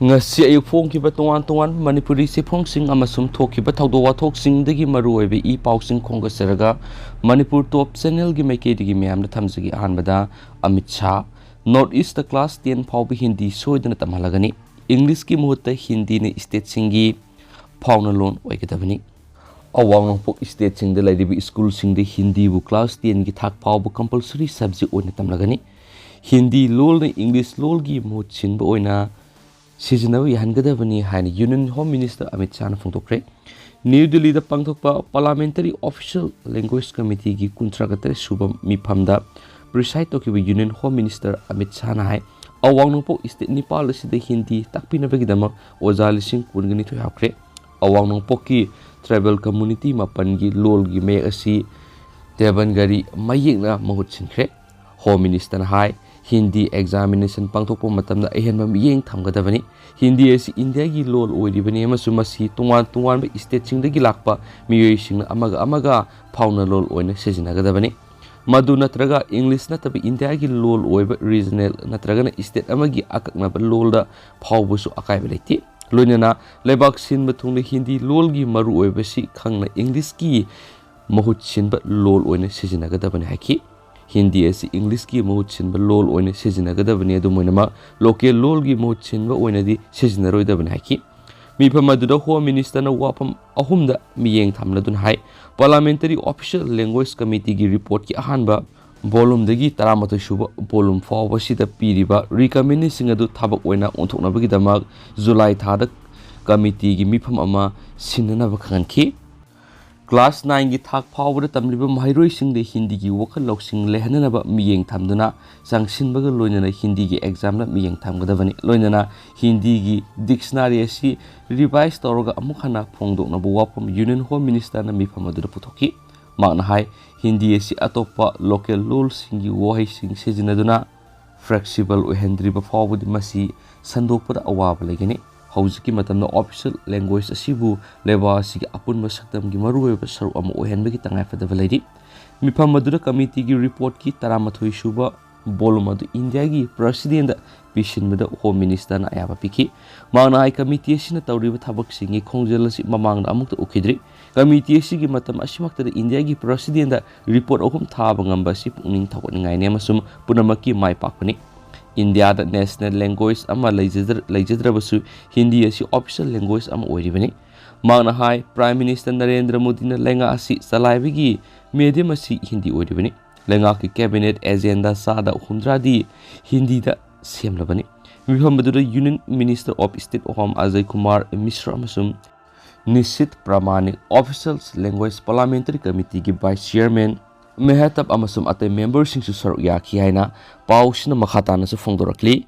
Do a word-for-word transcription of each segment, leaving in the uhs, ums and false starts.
ꯉꯁꯤ ꯑꯌꯨꯛ ꯐꯣꯡꯈꯤꯕ ꯇꯣꯉꯥꯟ ꯇꯣꯉꯥꯟꯕ ꯃꯅꯤꯄꯨꯔꯤ ꯆꯦꯐꯣꯡꯁꯤꯡ ꯑꯃꯁꯨꯡ ꯊꯣꯛꯈꯤꯕ ꯊꯧꯗꯣꯛ ꯋꯥꯊꯣꯛꯁꯤꯡꯗꯒꯤ ꯃꯔꯨꯑꯣꯏꯕ ꯏ ꯄꯥꯎꯁꯤꯡ ꯈꯣꯝꯒꯠꯆꯔꯒ, ꯃꯅꯤꯄꯨꯔ ꯇꯣꯞ ꯆꯦꯅꯦꯜꯒꯤ ꯃꯥꯏꯀꯩꯗꯒꯤ ꯃꯌꯥꯝꯗ ꯊꯝꯖꯒꯦ꯫ ꯑꯍꯥꯟꯕꯗ, Amit Shah, north east class ten ꯐꯥꯎꯕ ꯍꯤꯟꯗꯤ ꯁꯣꯏꯗꯅ ꯇꯝꯍꯜꯂꯒꯅꯤ꯫ ꯏꯪꯂꯤꯁꯀꯤ ꯃꯍꯨꯠꯇ ꯍꯤꯟꯗꯤꯅ ꯁ꯭ꯇꯦꯠꯁꯤꯡꯒꯤ ꯐꯥꯎꯅ ꯂꯣꯟ ꯑꯣꯏꯒꯗꯕꯅꯤ꯫ ꯑꯋꯥꯡ ꯅꯣꯡꯄꯣꯛ ꯁ꯭ꯇꯦꯠꯁꯤꯡꯗ ꯂꯩꯔꯤꯕ ꯁ꯭ꯀꯨꯜꯁꯤꯡꯗ ꯍꯤꯟꯗꯤꯕꯨ ꯀ꯭ꯂꯥꯁ ꯇꯦꯟꯒꯤ ꯊꯥꯛ ꯐꯥꯎꯕ ꯀꯝꯄꯜꯁꯔꯤ ꯁꯕꯖꯦꯛ ꯑꯣꯏꯅ ꯇꯝꯂꯒꯅꯤ꯫ ꯍꯤꯟꯗꯤ ꯂꯣꯜꯅ ꯏꯪꯂꯤꯁ ꯂꯣꯜꯒꯤ ꯃꯍꯨꯠ ꯁꯤꯟꯕ ꯑꯣꯏꯅ ꯁꯤꯖꯤꯟꯅꯕ ꯌꯥꯍꯟꯒꯗꯕꯅꯤ ꯍꯥꯏꯅ ꯌꯨꯅꯤꯌꯟ ꯍꯣꯝ ꯃꯤꯅꯤꯁꯇꯔ ꯑꯃꯤꯠ ꯁꯥꯍꯅ ꯐꯣꯡꯗꯣꯛꯈ꯭ꯔꯦ꯫ ꯅ꯭ꯌꯨ ꯗꯤꯜꯂꯤꯗ ꯄꯥꯡꯊꯣꯛꯄ ꯄꯥꯔꯂꯥꯃꯦꯟꯇꯔꯤ ꯑꯣꯐꯤꯁꯤꯌꯦꯜ ꯂꯦꯡꯒ꯭ꯋꯦꯖ ꯀꯃꯤꯇꯤꯒꯤ ꯀꯨꯟꯊ꯭ꯔꯥꯒ ꯇꯔꯦꯠ ꯁꯨꯕ ꯃꯤꯐꯝꯗ ꯄ꯭ꯔꯤꯁꯥꯏꯗ ꯇꯧꯈꯤꯕ ꯌꯨꯅꯤꯌꯟ ꯍꯣꯝ ꯃꯤꯅꯤꯁꯇꯔ ꯑꯃꯤꯠ ꯁꯥꯍꯅ ꯍꯥꯏ, ꯑꯋꯥꯡ ꯅꯣꯡꯄꯣꯛ ꯁ꯭ꯇꯦꯠ ꯅꯤꯄꯥꯜ ꯑꯁꯤꯗ ꯍꯤꯟꯗꯤ ꯇꯥꯛꯄꯤꯅꯕꯒꯤꯗꯃꯛ ꯑꯣꯖꯥ ꯂꯤꯁꯤꯡ ꯀꯨꯟꯒ ꯅꯤꯊꯣꯏ ꯍꯥꯞꯈ꯭ꯔꯦ꯫ ꯑꯋꯥꯡ ꯅꯣꯡꯄꯣꯛꯀꯤ ꯇ꯭ꯔꯥꯏꯕꯦꯜ ꯀꯝꯃ꯭ꯌꯨꯅꯤꯇꯤ ꯃꯥꯄꯟꯒꯤ ꯂꯣꯜꯒꯤ ꯃꯌꯦꯛ ꯑꯁꯤ ꯗꯦꯕꯟꯒꯔꯤ ꯃꯌꯦꯛꯅ ꯃꯍꯨꯠ ꯁꯤꯟꯈ꯭ꯔꯦ꯫ ꯍꯣꯝ ꯃꯤꯅꯤꯁꯇꯔꯅ ꯍꯥꯏ, ꯍꯤꯟꯗꯤ ꯑꯦꯛꯖꯥꯃꯤꯅꯦꯁꯟ ꯄꯥꯡꯊꯣꯛꯄ ꯃꯇꯝꯗ ꯑꯍꯦꯟꯕ ꯃꯤꯠꯌꯦꯡ ꯊꯝꯒꯗꯕꯅꯤ꯫ ꯍꯤꯟꯗꯤ ꯑꯁꯤ ꯏꯟꯗꯤꯌꯥꯒꯤ ꯂꯣꯜ ꯑꯣꯏꯔꯤꯕꯅꯤ ꯑꯃꯁꯨꯡ ꯃꯁꯤ ꯇꯣꯉꯥꯟ ꯇꯣꯉꯥꯟꯕ ꯁ꯭ꯇꯦꯠꯁꯤꯡꯗꯒꯤ ꯂꯥꯛꯄ ꯃꯤꯑꯣꯏꯁꯤꯡꯅ ꯑꯃꯒ ꯑꯃꯒ ꯐꯥꯎꯅ ꯂꯣꯜ ꯑꯣꯏꯅ ꯁꯤꯖꯤꯟꯅꯒꯗꯕꯅꯤ꯫ ꯃꯗꯨ ꯅꯠꯇ꯭ꯔꯒ ꯏꯪꯂꯤꯁ ꯅꯠꯇꯕ ꯏꯟꯗꯤꯌꯥꯒꯤ ꯂꯣꯜ ꯑꯣꯏꯕ ꯔꯤꯖꯅꯦꯜ ꯅꯠꯇ꯭ꯔꯒꯅ ꯁ꯭ꯇꯦꯠ ꯑꯃꯒꯤ ꯑꯀꯛꯅꯕ ꯂꯣꯜꯗ ꯐꯥꯎꯕꯁꯨ ꯑꯀꯥꯏꯕ ꯂꯩꯇꯦ꯫ ꯂꯣꯏꯅꯅ ꯂꯩꯕꯥꯛ ꯁꯤꯟꯕ ꯊꯨꯡꯅ ꯍꯤꯟꯗꯤ ꯂꯣꯜꯒꯤ ꯃꯔꯨꯑꯣꯏꯕꯁꯤ ꯈꯪꯅ ꯏꯪꯂꯤꯁꯀꯤ ꯃꯍꯨꯠ ꯁꯤꯟꯕ ꯂꯣꯜ ꯑꯣꯏꯅ ꯁꯤꯖꯤꯟꯅꯒꯗꯕꯅꯤ ꯍꯥꯏꯈꯤ꯫ ꯍꯤꯟꯗꯤ ꯑꯁꯤ ꯏꯪꯂꯤꯁꯀꯤ ꯃꯍꯨꯠ ꯁꯤꯟꯕ ꯂꯣꯜ ꯑꯣꯏꯅ ꯁꯤꯖꯤꯟꯅꯒꯗꯕꯅꯤ꯫ ꯑꯗꯨꯝ ꯑꯣꯏꯅꯃꯛ, ꯂꯣꯀꯦꯜ ꯂꯣꯜꯒꯤ ꯃꯍꯨꯠ ꯁꯤꯟꯕ ꯑꯣꯏꯅꯗꯤ ꯁꯤꯖꯤꯟꯅꯔꯣꯏꯗꯕꯅꯤ ꯍꯥꯏꯈꯤ꯫ ꯃꯤꯐꯝ ꯑꯗꯨꯗ ꯍꯣꯝ ꯃꯤꯅꯤꯁꯇꯔꯅ ꯋꯥꯐꯝ ꯑꯍꯨꯝꯗ ꯃꯤꯠꯌꯦꯡ ꯊꯝꯂꯗꯨꯅ ꯍꯥꯏ, ꯄꯥꯔꯂꯥꯃꯦꯟꯇꯔꯤ ꯑꯣꯐꯤꯁꯤꯌꯦꯜ ꯂꯦꯡꯒ꯭ꯋꯦꯖ ꯀꯃꯤꯇꯤꯒꯤ ꯔꯤꯄꯣꯔꯠꯀꯤ ꯑꯍꯥꯟꯕ ꯚꯣꯂꯨꯝꯗꯒꯤ ꯇꯔꯥꯃꯥꯊꯣꯏ ꯁꯨꯕ ꯚꯣꯂꯨꯝ ꯐꯥꯎꯕꯁꯤꯗ ꯄꯤꯔꯤꯕ ꯔꯤꯀꯃꯦꯟꯗꯦꯁꯟꯁꯤꯡ ꯑꯗꯨ ꯊꯕꯛ ꯑꯣꯏꯅ ꯑꯣꯟꯊꯣꯛꯅꯕꯒꯤꯗꯃꯛ ꯖꯨꯂꯥꯏ ꯊꯥꯗ ꯀꯃꯤꯇꯤꯒꯤ ꯃꯤꯐꯝ ꯑꯃ ꯁꯤꯟꯅꯅꯕ ꯈꯪꯍꯟꯈꯤ꯫ ꯀ꯭ꯂꯥꯁ ꯅꯥꯏꯟꯒꯤ ꯊꯥꯛ ꯐꯥꯎꯕꯗ ꯇꯝꯂꯤꯕ ꯃꯍꯩꯔꯣꯏꯁꯤꯡꯗ ꯍꯤꯟꯗꯤꯒꯤ ꯋꯥꯈꯜ ꯂꯧꯁꯤꯡ ꯂꯩꯍꯟꯅꯅꯕ ꯃꯤꯠꯌꯦꯡ ꯊꯝꯗꯨꯅ ꯆꯪꯁꯤꯟꯕꯒ ꯂꯣꯏꯅꯅ ꯍꯤꯟꯗꯤꯒꯤ ꯑꯦꯛꯖꯥꯝꯗ ꯃꯤꯠꯌꯦꯡ ꯊꯝꯒꯗꯕꯅꯤ꯫ ꯂꯣꯏꯅꯅ ꯍꯤꯟꯗꯤꯒꯤ ꯗꯤꯛꯁꯅꯥꯔꯤ ꯑꯁꯤ ꯔꯤꯚꯥꯏꯁ ꯇꯧꯔꯒ ꯑꯃꯨꯛ ꯍꯟꯅ ꯐꯣꯡꯗꯣꯛꯅꯕ ꯋꯥꯐꯝ ꯌꯨꯅꯤꯌꯟ ꯍꯣꯝ ꯃꯤꯅꯤꯁꯇꯔꯅ ꯃꯤꯐꯝ ꯑꯗꯨꯗ ꯄꯨꯊꯣꯛꯈꯤ꯫ ꯃꯍꯥꯛꯅ ꯍꯥꯏ, ꯍꯤꯟꯗꯤ ꯑꯁꯤ ꯑꯇꯣꯞꯄ ꯂꯣꯀꯦꯜ ꯂꯣꯜꯁꯤꯡꯒꯤ ꯋꯥꯍꯩꯁꯤꯡ ꯁꯤꯖꯤꯟꯅꯗꯨꯅ ꯐ꯭ꯂꯦꯛꯁꯤꯕꯜ ꯑꯣꯏꯍꯟꯗ꯭ꯔꯤꯕ ꯐꯥꯎꯕꯗꯤ ꯃꯁꯤ ꯁꯟꯗꯣꯛꯄꯗ ꯑꯋꯥꯕ ꯂꯩꯒꯅꯤ꯫ ꯍꯧꯖꯤꯛꯀꯤ ꯃꯇꯝꯗ ꯑꯣꯐꯤꯁꯤꯌꯦꯜ ꯂꯦꯡꯒ꯭ꯋꯦꯖ ꯑꯁꯤꯕꯨ ꯂꯩꯕꯥꯛ ꯑꯁꯤꯒꯤ ꯑꯄꯨꯟꯕ ꯁꯛꯇꯝꯒꯤ ꯃꯔꯨꯑꯣꯏꯕ ꯁꯔꯨꯛ ꯑꯃ ꯑꯣꯏꯍꯟꯕꯒꯤ ꯇꯉꯥꯏꯐꯗꯕ ꯂꯩꯔꯤ꯫ ꯃꯤꯐꯝ ꯑꯗꯨꯗ ꯀꯃꯤꯇꯤꯒꯤ ꯔꯤꯄꯣꯔꯠꯀꯤ ꯇꯔꯥꯃꯥꯊꯣꯏ ꯁꯨꯕ ꯕꯣꯂꯨꯝ ꯑꯗꯨ ꯏꯟꯗꯤꯌꯥꯒꯤ ꯄ꯭ꯔꯁꯤꯗꯦꯟꯗ ꯄꯤꯁꯤꯟꯕꯗ ꯍꯣꯝ ꯃꯤꯅꯤꯁꯇꯔꯅ ꯑꯌꯥꯕ ꯄꯤꯈꯤ꯫ ꯃꯍꯥꯛꯅ ꯍꯥꯏ, ꯀꯃꯤꯇꯤ ꯑꯁꯤꯅ ꯇꯧꯔꯤꯕ ꯊꯕꯛꯁꯤꯡꯒꯤ ꯈꯣꯡꯖꯦꯜ ꯑꯁꯤ ꯃꯃꯥꯡꯗ ꯑꯃꯨꯛꯇ ꯎꯈꯤꯗ꯭ꯔꯤ꯫ ꯀꯃꯤꯇꯤ ꯑꯁꯤꯒꯤ ꯃꯇꯝ ꯑꯁꯤꯃꯛꯇꯗ ꯏꯟꯗꯤꯌꯥꯒꯤ ꯄ꯭ꯔꯁꯤꯗꯦꯟꯗ ꯔꯤꯄꯣꯔꯠ ꯑꯍꯨꯝ ꯊꯥꯕ ꯉꯝꯕ ꯑꯁꯤ ꯄꯨꯛꯅꯤꯡ ꯊꯧꯒꯠꯅꯤꯡꯉꯥꯏꯅꯤ ꯑꯃꯁꯨꯡ ꯄꯨꯝꯅꯃꯛꯀꯤ ꯃꯥꯏ ꯄꯥꯛꯄꯅꯤ꯫ ꯏꯟꯗꯤꯌꯥꯗ ꯅꯦꯁꯅꯦꯜ ꯂꯦꯡꯒ꯭ꯋꯦꯖ ꯑꯃ ꯂꯩꯖꯗ꯭ꯔ-, ꯂꯩꯖꯗ꯭ꯔꯕꯁꯨ ꯍꯤꯟꯗꯤ ꯑꯁꯤ ꯑꯣꯐꯤꯁꯤꯌꯦꯜ ꯂꯦꯡꯒ꯭ꯋꯦꯖ ꯑꯃ ꯑꯣꯏꯔꯤꯕꯅꯤ꯫ ꯃꯍꯥꯛꯅ ꯍꯥꯏ, ꯄ꯭ꯔꯥꯏꯝ ꯃꯤꯅꯤꯁꯇꯔ ꯅꯔꯦꯟꯗ꯭ꯔ ꯃꯣꯗꯤꯅ ꯂꯩꯉꯥꯛ ꯑꯁꯤ ꯆꯂꯥꯏꯕꯒꯤ ꯃꯦꯗꯤꯌꯝ ꯑꯁꯤ ꯍꯤꯟꯗꯤ ꯑꯣꯏꯔꯤꯕꯅꯤ꯫ ꯂꯩꯉꯥꯛꯀꯤ ꯀꯦꯕꯤꯅꯦꯠ ꯑꯦꯖꯦꯟꯗꯥ ꯆꯥꯗ ꯍꯨꯝꯗ꯭ꯔꯥꯗꯤ ꯍꯤꯟꯗꯤꯗ ꯁꯦꯝꯂꯕꯅꯤ꯫ ꯃꯤꯐꯝ ꯑꯗꯨꯗ union minister of state home Ajay Kumar Mishra ꯑꯃꯁꯨꯡ Nisith Pramanik official language parliamentary ꯀꯃꯤꯇꯤꯒꯤ ꯚꯥꯏꯁ ꯆꯤꯌꯔꯃꯦꯟ ꯃꯦꯍꯇꯥꯕ ꯑꯃꯁꯨꯡ ꯑꯇꯩ ꯃꯦꯝꯕꯔꯁꯤꯡꯁꯨ ꯁꯔꯨꯛ ꯌꯥꯈꯤ ꯍꯥꯏꯅ ꯄꯥꯎꯁꯤꯅ ꯃꯈꯥ ꯇꯥꯅꯁꯨ ꯐꯣꯡꯗꯣꯔꯛꯂꯤ꯫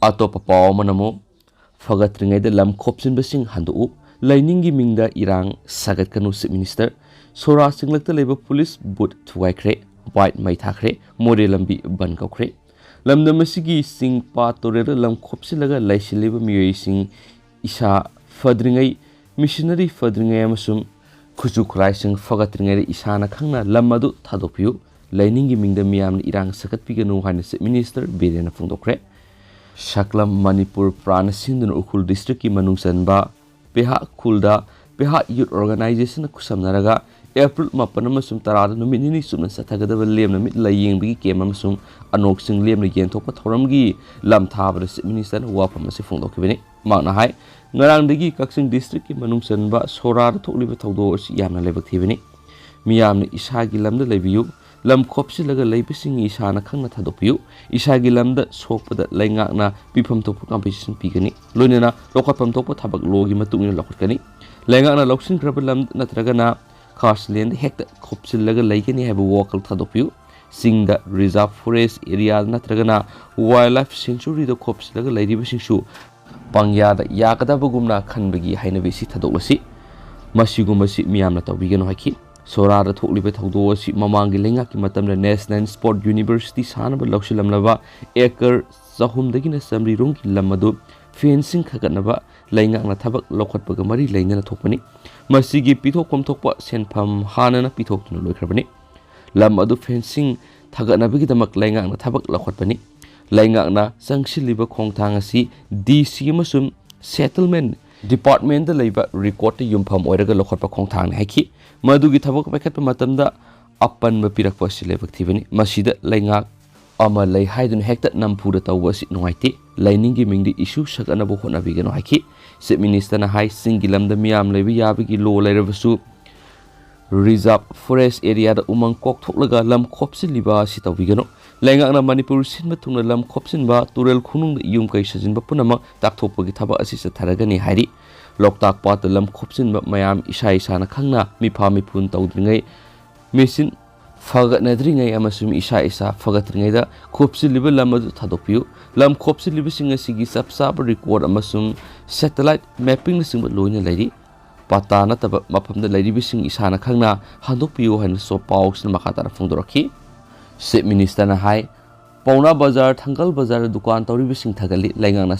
ꯑꯇꯣꯞꯄ ꯄꯥꯎ ꯑꯃꯅ ꯑꯃꯨꯛ, ꯐꯒꯠꯇ꯭ꯔꯤꯉꯩꯗ ꯂꯝ ꯈꯣꯞꯆꯤꯟꯕꯁꯤꯡ ꯍꯟꯗꯣꯛꯎ, ꯂꯥꯏꯅꯤꯡꯒꯤ ꯃꯤꯡꯗ ꯏꯔꯥꯡ ꯁꯥꯒꯠꯀꯅꯨ, ꯆꯤꯐ ꯃꯤꯅꯤꯁꯇꯔ꯫ ꯁꯣꯔꯥ ꯆꯤꯡꯂꯛꯇ ꯂꯩꯕ ꯄꯨꯂꯤꯁ ꯕꯨꯠ ꯊꯨꯒꯥꯏꯈ꯭ꯔꯦ, ꯕꯥꯏꯛ ꯃꯩ ꯊꯥꯈ꯭ꯔꯦ, ꯃꯣꯔꯦ ꯂꯝꯕꯤ ꯕꯟ ꯀꯧꯈ꯭ꯔꯦ꯫ ꯂꯝꯗꯝ ꯑꯁꯤꯒꯤ ꯆꯤꯡ ꯄꯥꯠ ꯇꯨꯔꯦꯜꯗ ꯂꯝ ꯈꯣꯞꯆꯤꯜꯂꯒ ꯂꯩꯁꯤꯜꯂꯤꯕ ꯃꯤꯑꯣꯏꯁꯤꯡ ꯏꯁꯥ ꯐꯗ꯭ꯔꯤꯉꯩ, ꯃꯤꯁꯤꯅꯔꯤ ꯐꯗ꯭ꯔꯤꯉꯩ ꯑꯃꯁꯨꯡ ꯈꯨꯠꯁꯨ ꯈꯨꯠꯂꯥꯏꯁꯤꯡ ꯐꯒꯠꯇ꯭ꯔꯤꯉꯩꯗ ꯏꯁꯥꯅ ꯈꯪꯅ ꯂꯝ ꯑꯗꯨ ꯊꯥꯗꯣꯛꯄꯤꯌꯨ꯫ ꯂꯥꯏꯅꯤꯡꯒꯤ ꯃꯤꯡꯗ ꯃꯤꯌꯥꯝꯅ ꯏꯔꯥꯡ ꯁꯥꯒꯠꯄꯤꯒꯅꯨ ꯍꯥꯏꯅ ꯆꯤꯐ ꯃꯤꯅꯤꯁꯇꯔ ꯕꯤꯔꯦꯟꯅ ꯐꯣꯡꯗꯣꯛꯈ꯭ꯔꯦ꯫ ꯁꯛꯂꯝ ꯃꯅꯤꯄꯨꯔ ꯄ꯭ꯔꯥꯟꯅ ꯁꯤꯟꯗꯨꯅ ꯎꯈ꯭ꯔꯨꯜ ꯗꯤꯁꯇ꯭ꯔꯤꯛꯀꯤ ꯃꯅꯨꯡ ꯆꯟꯕ ꯄꯦꯍꯥ ꯈꯨꯜꯗ ꯄꯦꯍꯥ ꯌꯨꯠ ꯑꯣꯔꯒꯅꯥꯏꯖꯦꯁꯟꯅ ꯈꯨꯠꯁꯝꯅꯔꯒ ꯑꯦꯄ꯭ꯔꯤꯜ ꯃꯥꯄꯟ ꯑꯃꯁꯨꯡ ꯇꯔꯥꯗ ꯅꯨꯃꯤꯠ ꯅꯤꯅꯤ ꯆꯨꯞꯅ ꯆꯠꯊꯒꯗꯕ ꯂꯦꯝꯅ ꯃꯤꯠ ꯂꯥꯏꯌꯦꯡꯕꯒꯤ ꯀꯦꯝꯞ ꯑꯃꯁꯨꯡ ꯑꯅꯣꯛꯁꯤꯡ ꯂꯦꯝꯅ ꯌꯦꯟꯊꯣꯛꯄ ꯊꯧꯔꯝꯒꯤ ꯂꯝ ꯊꯥꯕꯗ ꯆꯤꯐ ꯃꯤꯅꯤꯁꯇꯔꯅ ꯋꯥꯐꯝ ꯑꯁꯤ ꯐꯣꯡꯗꯣꯛꯈꯤꯕꯅꯤ꯫ ꯃꯍꯥꯛꯅ ꯍꯥꯏ, ꯉꯔꯥꯡꯗꯒꯤ ꯀꯛꯆꯤꯡ ꯗꯤꯁꯇ꯭ꯔꯤꯛꯀꯤ ꯃꯅꯨꯡ ꯆꯟꯕ ꯁꯣꯔꯥꯗ ꯊꯣꯛꯂꯤꯕ ꯊꯧꯗꯣꯛ ꯑꯁꯤ ꯌꯥꯝꯅ ꯂꯥꯏꯕꯛ ꯊꯤꯕꯅꯤ꯫ ꯃꯤꯌꯥꯝꯅ ꯏꯁꯥꯒꯤ ꯂꯝꯗ ꯂꯩꯕꯤꯌꯨ꯫ ꯂꯝ ꯈꯣꯞꯆꯤꯜꯂꯒ ꯂꯩꯕꯁꯤꯡ ꯏꯁꯥꯅ ꯈꯪꯅ ꯊꯥꯗꯣꯛꯄꯤꯌꯨ꯫ ꯏꯁꯥꯒꯤ ꯂꯝꯗ ꯁꯣꯛꯄꯗ ꯂꯩꯉꯥꯛꯅ ꯄꯤꯐꯝ ꯊꯣꯛꯄ ꯀꯝꯄꯦꯟꯁꯦꯁꯟ ꯄꯤꯒꯅꯤ꯫ ꯂꯣꯏꯅꯅ ꯂꯧꯈꯠꯐꯝ ꯊꯣꯛꯄ ꯊꯕꯛ ꯂꯣꯒꯤ ꯃꯇꯨꯡ ꯏꯟꯅ ꯂꯧꯈꯠꯀꯅꯤ꯫ ꯂꯩꯉꯥꯛꯅ ꯂꯧꯁꯤꯟꯈ꯭ꯔꯕ ꯂꯝ ꯅꯠꯇ꯭ꯔꯒꯅ ꯈꯥꯁꯂꯦꯟꯗ ꯍꯦꯛꯇ ꯈꯣꯞꯆꯤꯜꯂꯒ ꯂꯩꯒꯅꯤ ꯍꯥꯏꯕ ꯋꯥꯈꯜ ꯊꯥꯗꯣꯛꯄꯤꯌꯨ꯫ ꯆꯤꯡꯗ, ꯔꯤꯖꯥꯔꯚ ꯐꯣꯔꯦꯁ ꯑꯦꯔꯤꯌꯥꯗ ꯅꯠꯇ꯭ꯔꯒꯅ ꯋꯥꯏꯜ ꯂꯥꯏꯐ ꯁꯦꯡꯆꯨꯔꯤꯗ ꯈꯣꯞꯆꯤꯜꯂꯒ ꯂꯩꯔꯤꯕꯁꯤꯡꯁꯨ ꯄꯪꯌꯥꯗ ꯌꯥꯒꯗꯕꯒꯨꯝꯅ ꯈꯟꯕꯒꯤ ꯍꯩꯅꯕꯤ ꯑꯁꯤ ꯊꯥꯗꯣꯛꯂꯁꯤ꯫ ꯃꯁꯤꯒꯨꯝꯕꯁꯤ ꯃꯤꯌꯥꯝꯅ ꯇꯧꯕꯤꯒꯅꯨ ꯍꯥꯏꯈꯤ꯫ ꯁꯣꯔꯥꯗ ꯊꯣꯛꯂꯤꯕ ꯊꯧꯗꯣꯛ ꯑꯁꯤ ꯃꯃꯥꯡꯒꯤ ꯂꯩꯉꯥꯛꯀꯤ ꯃꯇꯝꯗ ꯅꯦꯁꯅꯦꯜ ꯁ꯭ꯄꯣꯔꯠ ꯌꯨꯅꯤꯚꯔꯁꯤꯇꯤ ꯁꯥꯅꯕ ꯂꯧꯁꯤꯜꯂꯝꯂꯕ ꯑꯦꯀꯔ ꯆꯍꯨꯝꯗꯒꯤꯅ ꯆꯥꯃꯔꯤ ꯔꯣꯝꯒꯤ ꯂꯝ ꯑꯗꯨ ꯐꯦꯟꯁꯤꯡ ꯈꯥꯒꯠꯅꯕ ꯂꯩꯉꯥꯛꯅ ꯊꯕꯛ ꯂꯧꯈꯠꯄꯒ ꯃꯔꯤ ꯂꯩꯅꯅ ꯊꯣꯛꯄꯅꯤ꯫ ꯃꯁꯤꯒꯤ ꯄꯤꯊꯣꯛꯐꯝ ꯊꯣꯛꯄ ꯁꯦꯟꯐꯝ ꯍꯥꯟꯅꯅ ꯄꯤꯊꯣꯛꯇꯨꯅ ꯂꯣꯏꯈ꯭ꯔꯕꯅꯤ꯫ ꯂꯝ ꯑꯗꯨ ꯐꯦꯟꯁꯤꯡ ꯊꯥꯒꯠꯅꯕꯒꯤꯗꯃꯛ ꯂꯩꯉꯥꯛꯅ ꯊꯕꯛ ꯂꯧꯈꯠꯄꯅꯤ꯫ ꯂꯩꯉꯥꯛꯅ ꯆꯪꯁꯤꯜꯂꯤꯕ ꯈꯣꯡꯊꯥꯡ ꯑꯁꯤ ꯗꯤ ꯁꯤ ꯑꯃꯁꯨꯡ ꯁꯦꯇꯜꯃꯦꯟ ꯗꯤꯄꯥꯔꯠꯃꯦꯟꯗ ꯂꯩꯕ ꯔꯦꯀꯣꯔꯗꯇ ꯌꯨꯝꯐꯝ ꯑꯣꯏꯔꯒ ꯂꯧꯈꯠꯄ ꯈꯣꯡꯊꯥꯡꯅꯤ ꯍꯥꯏꯈꯤ꯫ ꯃꯗꯨꯒꯤ ꯊꯕꯛ ꯄꯥꯏꯈꯠꯄ ꯃꯇꯝꯗ ꯑꯄꯟꯕ ꯄꯤꯔꯛꯄ ꯑꯁꯤ ꯂꯥꯏꯕꯛ ꯊꯤꯕꯅꯤ꯫ ꯃꯁꯤꯗ ꯂꯩꯉꯥꯛ ꯑꯃ ꯂꯩ ꯍꯥꯏꯗꯨꯅ ꯍꯦꯛꯇ ꯅꯝꯐꯨꯗ ꯇꯧꯕ ꯑꯁꯤ ꯅꯨꯡꯉꯥꯏꯇꯦ꯫ ꯂꯥꯏꯅꯤꯡꯒꯤ ꯃꯤꯡꯗ ꯏꯁꯨ ꯁꯥꯒꯠꯅꯕ ꯍꯣꯠꯅꯕꯤꯒꯅꯨ ꯍꯥꯏꯈꯤ꯫ ꯆꯤꯐ ꯃꯤꯅꯤꯁꯇꯔꯅ ꯍꯥꯏ, ꯆꯤꯡꯒꯤ ꯂꯝꯗ ꯃꯤꯌꯥꯝ ꯂꯩꯕ ꯌꯥꯕꯒꯤ ꯂꯣ ꯂꯩꯔꯕꯁꯨ, ꯔꯤꯖꯥꯔꯚ ꯐꯣꯔꯦꯁ ꯑꯦꯔꯤꯌꯥꯗ ꯎꯃꯪ ꯀꯣꯛꯊꯣꯛꯂꯒ ꯂꯝ ꯈꯣꯞꯆꯤꯜꯂꯤꯕ ꯑꯁꯤ ꯇꯧꯕꯤꯒꯅꯨ꯫ ꯂꯩꯉꯥꯛꯅ ꯃꯅꯤꯄꯨꯔ ꯁꯤꯟꯕ ꯊꯨꯡꯅ ꯂꯝ ꯈꯣꯞꯆꯤꯟꯕ, ꯇꯨꯔꯦꯜ ꯈꯣꯡꯅꯨꯡꯗ ꯌꯨꯝ ꯀꯩ ꯁꯥꯖꯤꯟꯕ ꯄꯨꯝꯅꯃꯛ ꯇꯥꯛꯊꯣꯛꯄꯒꯤ ꯊꯕꯛ ꯑꯁꯤ ꯆꯠꯊꯔꯒꯅꯤ ꯍꯥꯏꯔꯤ꯫ ꯂꯣꯛꯇꯥꯛ ꯄꯥꯠꯇ ꯂꯝ ꯈꯣꯞꯆꯤꯟꯕ ꯃꯌꯥꯝ ꯏꯁꯥ ꯏꯁꯥꯅ ꯈꯪꯅ ꯃꯤꯐꯥ ꯃꯤꯐꯨꯟ ꯇꯧꯗ꯭ꯔꯤꯉꯩ, ꯃꯦꯆꯤꯟ ꯐꯒꯠꯅꯗ꯭ꯔꯤꯉꯩ ꯑꯃꯁꯨꯡ ꯏꯁꯥ ꯏꯁꯥ ꯐꯒꯠꯇ꯭ꯔꯤꯉꯩꯗ ꯈꯣꯞꯆꯤꯜꯂꯤꯕ ꯂꯝ ꯑꯗꯨ ꯊꯥꯗꯣꯛꯄꯤꯌꯨ꯫ ꯂꯝ ꯈꯣꯞꯆꯤꯜꯂꯤꯕꯁꯤꯡ ꯑꯁꯤꯒꯤ ꯆꯞ ꯆꯥꯕ ꯔꯦꯀꯣꯔꯗ ꯑꯃꯁꯨꯡ ꯁꯦꯇꯦꯂꯥꯏꯠ ꯃꯦꯞꯄꯤꯡꯅꯆꯤꯡꯕ ꯂꯣꯏꯅ ꯂꯩꯔꯤ꯫ ꯄꯇꯥ ꯅꯠꯇꯕ ꯃꯐꯝꯗ ꯂꯩꯔꯤꯕꯁꯤꯡ ꯏꯁꯥꯅ ꯈꯪꯅ ꯍꯟꯗꯣꯛꯄꯤꯌꯨ ꯍꯥꯏꯅꯁꯨ ꯄꯥꯎꯁꯤꯅ ꯃꯈꯥ ꯇꯥꯅ ꯐꯣꯡꯗꯣꯔꯛꯈꯤ꯫ ꯆꯤꯐ ꯃꯤꯅꯤꯁꯇꯔꯅ ꯍꯥꯏ, ꯄꯥꯎꯅꯥ ꯕꯖꯥꯔ, ꯊꯪꯒꯜ ꯕꯖꯥꯔꯗ ꯗꯨꯀꯥꯟ ꯇꯧꯔꯤꯕꯁꯤꯡ ꯊꯥꯒꯠꯂꯤ꯫ ꯂꯩꯉꯥꯛꯅ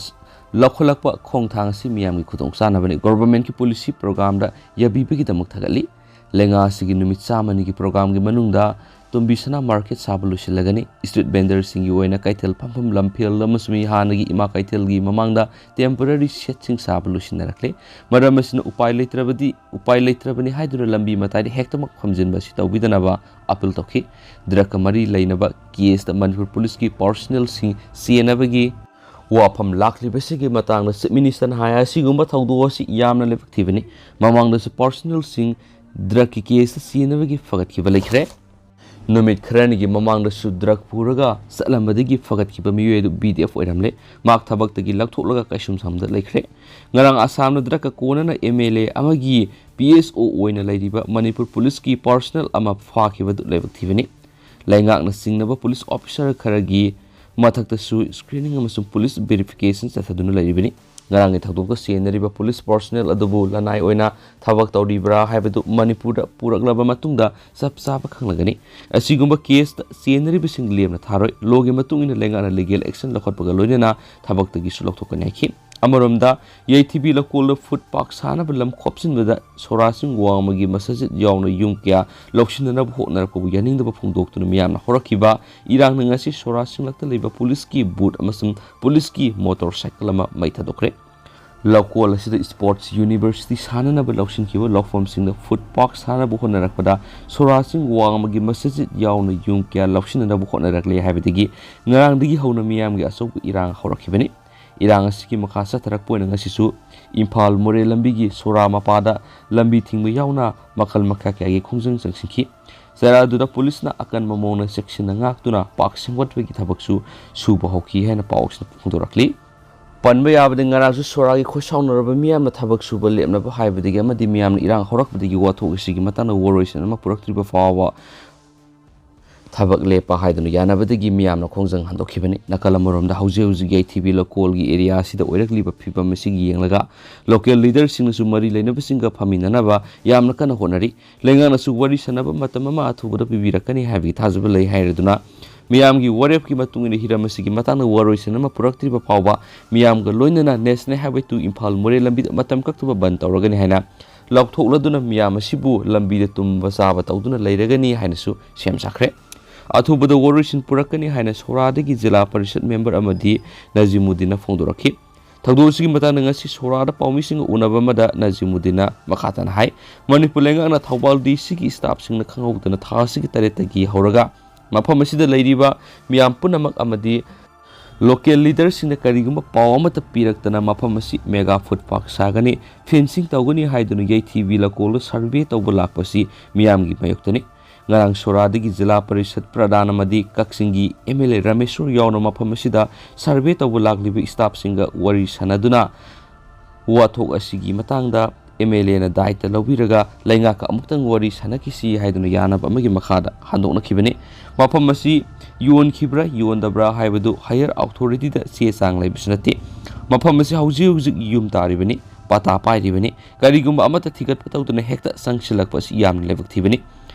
ꯂꯧꯈꯠꯂꯛꯄ ꯈꯣꯡꯊꯥꯡ ꯑꯁꯤ ꯃꯤꯌꯥꯝꯒꯤ ꯈꯨꯗꯣꯡꯆꯥꯅꯕꯅꯤ꯫ ꯒꯣꯚꯔꯟꯃꯦꯟꯠꯀꯤ ꯄꯣꯂꯤꯁꯤ ꯄ꯭ꯔꯣꯒ꯭ꯔꯥꯝꯗ ꯌꯥꯕꯤꯕꯒꯤꯗꯃꯛ ꯊꯥꯒꯠꯂꯤ꯫ ꯂꯩꯉꯥꯛ ꯑꯁꯤꯒꯤ ꯅꯨꯃꯤꯠ ꯆꯥꯝꯃꯅꯤꯒꯤ ꯄ꯭ꯔꯣꯒ꯭ꯔꯥꯝꯒꯤ ꯃꯅꯨꯡꯗ ꯇꯣꯝꯕꯤ ꯁꯅꯥ ꯃꯥꯔꯀꯦꯠ ꯁꯥꯕ ꯂꯣꯏꯁꯤꯜꯂꯒꯅꯤ꯫ ꯁ꯭ꯇ꯭ꯔꯤꯠ ꯚꯦꯟꯗꯔꯁꯤꯡꯒꯤ ꯑꯣꯏꯅ ꯀꯩꯊꯦꯜ ꯐꯝꯐꯝ ꯂꯝꯐꯦꯜ ꯑꯃꯁꯨꯡ ꯍꯥꯟꯅꯒꯤ ꯏꯃꯥ ꯀꯩꯊꯦꯜꯒꯤ ꯃꯃꯥꯡꯗ ꯇꯦꯝꯄꯣꯔꯔꯤ ꯁꯦꯗꯁꯤꯡ ꯁꯥꯕ ꯂꯣꯏꯁꯤꯟꯅꯔꯛꯂꯦ꯫ ꯃꯔꯝ ꯑꯁꯤꯅ ꯎꯄꯥꯏ ꯂꯩꯇ꯭ꯔꯕꯗꯤ, ꯎꯄꯥꯏ ꯂꯩꯇ꯭ꯔꯕꯅꯤ ꯍꯥꯏꯗꯨꯅ ꯂꯝꯕꯤ ꯃꯇꯥꯏꯗ ꯍꯦꯛꯇꯃꯛ ꯐꯝꯖꯤꯟꯕ ꯑꯁꯤ ꯇꯧꯕꯤꯗꯅꯕ ꯑꯥꯄꯤꯜ ꯇꯧꯈꯤ꯫ ꯗ꯭ꯔꯒꯀ ꯃꯔꯤ ꯂꯩꯅꯕ ꯀꯦꯁꯇ ꯃꯅꯤꯄꯨꯔ ꯄꯨꯂꯤꯁꯀꯤ ꯄꯥꯔꯁꯣꯅꯦꯜꯁꯤꯡ ꯆꯦꯟꯅꯕꯒꯤ ꯋꯥꯐꯝ ꯂꯥꯛꯂꯤꯕꯁꯤꯒꯤ ꯃꯇꯥꯡꯗ ꯆꯤꯐ ꯃꯤꯅꯤꯁꯇꯔꯅ ꯍꯥꯏ, ꯑꯁꯤꯒꯨꯝꯕ ꯊꯧꯗꯣꯛ ꯑꯁꯤ ꯌꯥꯝꯅ ꯂꯥꯏꯕꯛ ꯊꯤꯕꯅꯤ꯫ ꯃꯃꯥꯡꯗꯁꯨ ꯄꯥꯔꯁꯣꯅꯦꯜꯁꯤꯡ ꯗ꯭ꯔꯒꯀꯤ ꯀꯦꯁꯇ ꯆꯦꯟꯅꯕꯒꯤ ꯐꯒꯠꯈꯤꯕ ꯂꯩꯈ꯭ꯔꯦ꯫ ꯅꯨꯃꯤꯠ ꯈꯔꯅꯤꯒꯤ ꯃꯃꯥꯡꯗꯁꯨ ꯗ꯭ꯔꯒ ꯄꯨꯔꯒ ꯆꯠꯂꯝꯕꯗꯒꯤ ꯐꯒꯠꯈꯤꯕ ꯃꯤꯑꯣꯏ ꯑꯗꯨ ꯕꯤ ꯗꯤ ꯑꯦꯐ ꯑꯣꯏꯔꯝꯂꯦ꯫ ꯃꯍꯥꯛ ꯊꯕꯛꯇꯒꯤ ꯂꯧꯊꯣꯛꯂꯒ ꯀꯩꯁꯨꯝꯁꯥꯝꯗ ꯂꯩꯈ꯭ꯔꯦ꯫ ꯉꯔꯥꯡ ꯑꯁꯥꯝꯅ ꯗ꯭ꯔꯒꯀ ꯀꯣꯟꯅꯅ ꯑꯦꯝ ꯑꯦꯜ ꯑꯦ ꯑꯃꯒꯤ ꯄꯤ ꯑꯦꯁ ꯑꯣ ꯑꯣꯏꯅ ꯂꯩꯔꯤꯕ ꯃꯅꯤꯄꯨꯔ ꯄꯨꯂꯤꯁꯀꯤ ꯄꯥꯔꯁꯣꯅꯦꯜ ꯑꯃ ꯐꯥꯈꯤꯕꯗꯨ ꯂꯥꯏꯕꯛ ꯊꯤꯕꯅꯤ꯫ ꯂꯩꯉꯥꯛꯅ ꯆꯤꯡꯅꯕ ꯄꯨꯂꯤꯁ ꯑꯣꯐꯤꯁꯥꯔ ꯈꯔꯒꯤ ꯃꯊꯛꯇꯁꯨ ꯁ꯭ꯀ꯭ꯔꯤꯅꯤꯡ ꯑꯃꯁꯨꯡ ꯄꯨꯂꯤꯁ ꯚꯦꯔꯤꯐꯤꯀꯦꯁꯟ ꯆꯠꯊꯗꯨꯅ ꯂꯩꯔꯤꯕꯅꯤ꯫ ꯉꯔꯥꯡꯒꯤ ꯊꯧꯗꯣꯛꯇ ꯆꯦꯟꯅꯔꯤꯕ ꯄꯨꯂꯤꯁ ꯄꯥꯔꯁꯣꯅꯦꯜ ꯑꯗꯨꯕꯨ ꯂꯅꯥꯏ ꯑꯣꯏꯅ ꯊꯕꯛ ꯇꯧꯔꯤꯕ꯭ꯔꯥ ꯍꯥꯏꯕꯗꯨ ꯃꯅꯤꯄꯨꯔꯗ ꯄꯨꯔꯛꯂꯕ ꯃꯇꯨꯡꯗ ꯆꯞ ꯆꯥꯕ ꯈꯪꯂꯒꯅꯤ꯫ ꯑꯁꯤꯒꯨꯝꯕ ꯀꯦꯁꯇ ꯆꯦꯟꯅꯔꯤꯕꯁꯤꯡ ꯂꯦꯝꯅ ꯊꯥꯔꯣꯏ꯫ ꯂꯣꯒꯤ ꯃꯇꯨꯡ ꯏꯟꯅ ꯂꯩꯉꯥꯛꯅ ꯂꯤꯒꯦꯜ ꯑꯦꯛꯁꯟ ꯂꯧꯈꯠꯄꯒ ꯂꯣꯏꯅꯅ ꯊꯕꯛꯇꯒꯤꯁꯨ ꯂꯧꯊꯣꯛꯀꯅꯤ ꯍꯥꯏꯈꯤ꯫ ꯑꯃꯔꯣꯝꯗ, ꯌꯩꯊꯤꯕꯤ ꯂꯧꯀꯣꯜꯗ ꯐꯨꯠ ꯄꯥꯛ ꯁꯥꯅꯕ ꯂꯝ ꯈꯣꯞꯆꯤꯟꯕꯗ ꯁꯣꯔꯥ ꯁꯤꯡ ꯋꯥꯡꯃꯒꯤ ꯃꯁꯖꯤꯗ ꯌꯥꯎꯅ ꯌꯨꯝ ꯀꯌꯥ ꯂꯧꯁꯤꯟꯅꯅꯕ ꯍꯣꯠꯅꯔꯛꯄꯕꯨ ꯌꯥꯅꯤꯡꯗꯕ ꯐꯣꯡꯗꯣꯛꯇꯨꯅ ꯃꯤꯌꯥꯝꯅ ꯍꯧꯔꯛꯈꯤꯕ ꯏꯔꯥꯡꯅ ꯉꯁꯤ ꯁꯣꯔꯥ ꯁꯤꯡꯂꯛꯇ ꯂꯩꯕ ꯄꯨꯂꯤꯁꯀꯤ ꯕꯨꯠ ꯑꯃꯁꯨꯡ ꯄꯨꯂꯤꯁꯀꯤ ꯃꯣꯇꯣꯔ ꯁꯥꯏꯀꯜ ꯑꯃ ꯃꯩ ꯊꯥꯗꯣꯛꯈ꯭ꯔꯦ꯫ ꯂꯧꯀꯣꯜ ꯑꯁꯤꯗ ꯁ꯭ꯄꯣꯔꯠꯁ ꯌꯨꯅꯤꯚꯔꯁꯤꯇꯤ ꯁꯥꯅꯅꯕ ꯂꯧꯁꯤꯟꯈꯤꯕ ꯂꯧꯐꯝꯁꯤꯡꯗ ꯐꯨꯠ ꯄꯥꯛ ꯁꯥꯅꯕ ꯍꯣꯠꯅꯔꯛꯄꯗ ꯁꯣꯔꯥ ꯁꯤꯡ ꯋꯥꯡꯃꯒꯤ ꯃꯁꯖꯤꯗ ꯌꯥꯎꯅ ꯌꯨꯝ ꯀꯌꯥ ꯂꯧꯁꯤꯟꯅꯅꯕ ꯍꯣꯠꯅꯔꯛꯂꯦ ꯍꯥꯏꯕꯗꯒꯤ ꯉꯔꯥꯡꯗꯒꯤ ꯍꯧꯅ ꯃꯤꯌꯥꯝꯒꯤ ꯑꯆꯧꯕ ꯏꯔꯥꯡ ꯍꯧꯔꯛꯈꯤꯕꯅꯤ꯫ ꯏꯔꯥꯡ ꯑꯁꯤꯒꯤ ꯃꯈꯥ ꯆꯠꯊꯔꯛꯄ ꯑꯣꯏꯅ ꯉꯁꯤꯁꯨ ꯏꯝꯐꯥꯜ ꯃꯣꯔꯦ ꯂꯝꯕꯤꯒꯤ ꯁꯣꯔꯥ ꯃꯄꯥꯗ ꯂꯝꯕꯤ ꯊꯤꯡꯕ ꯌꯥꯎꯅ ꯃꯈꯜ ꯃꯈꯥ ꯀꯌꯥꯒꯤ ꯈꯣꯡꯖꯪ ꯆꯪꯁꯤꯟꯈꯤ꯫ ꯆꯩꯔꯥꯗꯨꯗ ꯄꯨꯂꯤꯁꯅ ꯑꯀꯟꯕ ꯃꯑꯣꯡꯗ ꯆꯦꯛꯁꯤꯟꯅ ꯉꯥꯛꯇꯨꯅ ꯄꯥꯛ ꯁꯦꯝꯒꯠꯄꯒꯤ ꯊꯕꯛꯁꯨ ꯁꯨꯕ ꯍꯧꯈꯤ ꯍꯥꯏꯅ ꯄꯥꯎꯁꯤꯅ ꯐꯣꯡꯗꯣꯔꯛꯂꯤ꯫ ꯄꯟꯕ ꯌꯥꯕꯗꯤ ꯉꯔꯥꯡꯁꯨ ꯁꯣꯔꯥꯒꯤ ꯈꯣꯏ ꯁꯥꯎꯅꯔꯕ ꯃꯤꯌꯥꯝꯅ ꯊꯕꯛ ꯁꯨꯕ ꯂꯦꯞꯅꯕ ꯍꯥꯏꯕꯗꯒꯤ ꯑꯃꯗꯤ ꯃꯤꯌꯥꯝꯅ ꯏꯔꯥꯡ ꯍꯧꯔꯛꯄꯗꯒꯤ ꯋꯥꯊꯣꯛ ꯑꯁꯤꯒꯤ ꯃꯇꯥꯡꯗ ꯋꯥꯔꯣꯏꯁꯤꯟ ꯑꯃ ꯄꯨꯔꯛꯇ꯭ꯔꯤꯕ ꯐꯥꯎꯕ ꯊꯕꯛ ꯂꯦꯞꯄ ꯍꯥꯏꯗꯨꯅ ꯌꯥꯅꯕꯗꯒꯤ ꯃꯤꯌꯥꯝꯅ ꯈꯣꯡꯖꯪ ꯍꯟꯗꯣꯛꯈꯤꯕꯅꯤ꯫ ꯅꯥꯀꯜ ꯑꯃꯔꯣꯝꯗ ꯍꯧꯖꯤꯛ ꯍꯧꯖꯤꯛ ꯌꯩꯊꯤꯕꯤ ꯂꯧꯀꯣꯜꯒꯤ ꯑꯦꯔꯤꯌꯥ ꯑꯁꯤꯗ ꯑꯣꯏꯔꯛꯂꯤꯕ ꯐꯤꯕꯝ ꯑꯁꯤꯒꯤ ꯌꯦꯡꯂꯒ ꯂꯣꯀꯦꯜ ꯂꯤꯗꯔꯁꯤꯡꯅꯁꯨ ꯃꯔꯤ ꯂꯩꯅꯕꯁꯤꯡꯒ ꯐꯝꯃꯤꯟꯅꯅꯕ ꯌꯥꯝꯅ ꯀꯟꯅ ꯍꯣꯠꯅꯔꯤ꯫ ꯂꯩꯉꯥꯛꯅꯁꯨ ꯋꯥꯔꯤ ꯁꯥꯟꯅꯕ ꯃꯇꯝ ꯑꯃ ꯑꯊꯨꯕꯗ ꯄꯤꯕꯤꯔꯛꯀꯅꯤ ꯍꯥꯏꯕꯒꯤ ꯊꯥꯖꯕ ꯂꯩ ꯍꯥꯏꯔꯗꯨꯅ ꯃꯤꯌꯥꯝꯒꯤ ꯋꯥꯔꯦꯞꯀꯤ ꯃꯇꯨꯡ ꯏꯟꯅ ꯍꯤꯔꯝ ꯑꯁꯤꯒꯤ ꯃꯇꯥꯡꯗ ꯋꯥꯔꯣꯏꯁꯤꯟ ꯑꯃ ꯄꯨꯔꯛꯇ꯭ꯔꯤꯕ ꯐꯥꯎꯕ ꯃꯤꯌꯥꯝꯒ ꯂꯣꯏꯅꯅ National Highway two ꯏꯝꯐꯥꯜ ꯃꯣꯔꯦ ꯂꯝꯕꯤꯗ ꯃꯇꯝ ꯀꯛꯇꯕ ꯕꯟ ꯇꯧꯔꯒꯅꯤ ꯍꯥꯏꯅ ꯂꯥꯎꯊꯣꯛꯂꯗꯨꯅ ꯃꯤꯌꯥꯝ ꯑꯁꯤꯕꯨ ꯂꯝꯕꯤꯗ ꯇꯨꯝꯕ ꯆꯥꯕ ꯇꯧꯗꯨꯅ ꯂꯩꯔꯒꯅꯤ ꯍꯥꯏꯅꯁꯨ ꯁꯦꯝ ꯁꯥꯈ꯭ꯔꯦ꯫ ꯑꯊꯨꯕꯗ ꯋꯥꯔꯣꯏꯁꯤꯟ ꯄꯨꯔꯛꯀꯅꯤ ꯍꯥꯏꯅ ꯁꯣꯔꯥꯗꯒꯤ ꯖꯤꯂꯥ ꯄꯔꯤꯁꯠ ꯃꯦꯝꯕꯔ ꯑꯃꯗꯤ ꯅꯖꯤꯃꯨꯗꯤꯟꯅ ꯐꯣꯡꯗꯣꯔꯛꯈꯤ꯫ ꯊꯧꯗꯣꯛ ꯑꯁꯤꯒꯤ ꯃꯇꯥꯡꯗ ꯉꯁꯤ ꯁꯣꯔꯥꯗ ꯄꯥꯎꯃꯤꯁꯤꯡꯒ ꯎꯅꯕ ꯑꯃꯗ ꯅꯖꯤꯃꯨꯗꯤꯟꯅ ꯃꯈꯥ ꯇꯥꯅ ꯍꯥꯏ, ꯃꯅꯤꯄꯨꯔ ꯂꯩꯉꯥꯛꯅ ꯊꯧꯕꯥꯜ ꯗꯤ ꯁꯤꯒꯤ ꯁ꯭ꯇꯥꯐꯁꯤꯡꯅ ꯈꯪꯍꯧꯗꯅ ꯊꯥ ꯑꯁꯤꯒꯤ ꯇꯔꯦꯠꯇꯒꯤ ꯍꯧꯔꯒ ꯃꯐꯝ ꯑꯁꯤꯗ ꯂꯩꯔꯤꯕ ꯃꯤꯌꯥꯝ ꯄꯨꯝꯅꯃꯛ ꯑꯃꯗꯤ ꯂꯣꯀꯦꯜ ꯂꯤꯗꯔꯁꯤꯡꯅ ꯀꯔꯤꯒꯨꯝꯕ ꯄꯥꯎ ꯑꯃꯠꯇ ꯄꯤꯔꯛꯇꯅ ꯃꯐꯝ ꯑꯁꯤ ꯃꯦꯒꯥ ꯐꯨꯗ ꯄꯥꯔꯛ ꯁꯥꯒꯅꯤ, ꯐꯦꯟꯁꯤꯡ ꯇꯧꯒꯅꯤ ꯍꯥꯏꯗꯨꯅ ꯌꯩꯊꯤꯕꯤ ꯂꯀꯣꯜꯗ ꯁꯔꯚꯦ ꯇꯧꯕ ꯂꯥꯛꯄꯁꯤ ꯃꯤꯌꯥꯝꯒꯤ ꯃꯥꯌꯣꯛꯇꯅꯤ꯫ ꯉꯔꯥꯡ ꯁꯣꯔꯥꯗꯒꯤ ꯖꯤꯂꯥ ꯄꯔꯤꯁꯠ ꯄ꯭ꯔꯙꯥꯟ ꯑꯃꯗꯤ ꯀꯛꯆꯤꯡꯒꯤ ꯑꯦꯝ ꯑꯦꯜ ꯑꯦ ꯔꯥꯃꯦꯁꯣꯔ ꯌꯥꯎꯅ ꯃꯐꯝ ꯑꯁꯤꯗ ꯁꯔꯚꯦ ꯇꯧꯕ ꯂꯥꯛꯂꯤꯕ ꯁ꯭ꯇꯥꯐꯁꯤꯡꯒ ꯋꯥꯔꯤ ꯁꯥꯟꯅꯗꯨꯅ ꯋꯥꯊꯣꯛ ꯑꯁꯤꯒꯤ ꯃꯇꯥꯡꯗ ꯑꯦꯝ ꯑꯦꯜ ꯑꯦꯅ ꯗꯥꯏꯇ ꯂꯧꯕꯤꯔꯒ ꯂꯩꯉꯥꯛꯀ ꯑꯃꯨꯛꯇꯪ ꯋꯥꯔꯤ ꯁꯥꯟꯅꯈꯤꯁꯤ ꯍꯥꯏꯗꯨꯅ ꯌꯥꯅꯕ ꯑꯃꯒꯤ ꯃꯈꯥꯗ ꯍꯟꯗꯣꯛꯅꯈꯤꯕꯅꯤ꯫ ꯃꯐꯝ ꯑꯁꯤ ꯌꯣꯟꯈꯤꯕ꯭ꯔꯥ ꯌꯣꯟꯗꯕ꯭ꯔꯥ ꯍꯥꯏꯕꯗꯨ ꯍꯥꯌꯔ ꯑꯣꯊꯣꯔꯤꯇꯤꯗ ꯆꯦ ꯆꯥꯡ ꯂꯩꯕꯁꯨ ꯅꯠꯇꯦ꯫ ꯃꯐꯝ ꯑꯁꯤ ꯍꯧꯖꯤꯛ ꯍꯧꯖꯤꯛ ꯌꯨꯝ ꯇꯥꯔꯤꯕꯅꯤ, ꯄꯇꯥ ꯄꯥꯏꯔꯤꯕꯅꯤ꯫ ꯀꯔꯤꯒꯨꯝꯕ ꯑꯃꯠꯇ ꯊꯤꯒꯠꯄ ꯇꯧꯗꯅ ꯍꯦꯛꯇ ꯆꯪꯁꯤꯜꯂꯛꯄ ꯑꯁꯤ ꯌꯥꯝꯅ ꯂꯥꯏꯕꯛ ꯊꯤꯕꯅꯤ꯫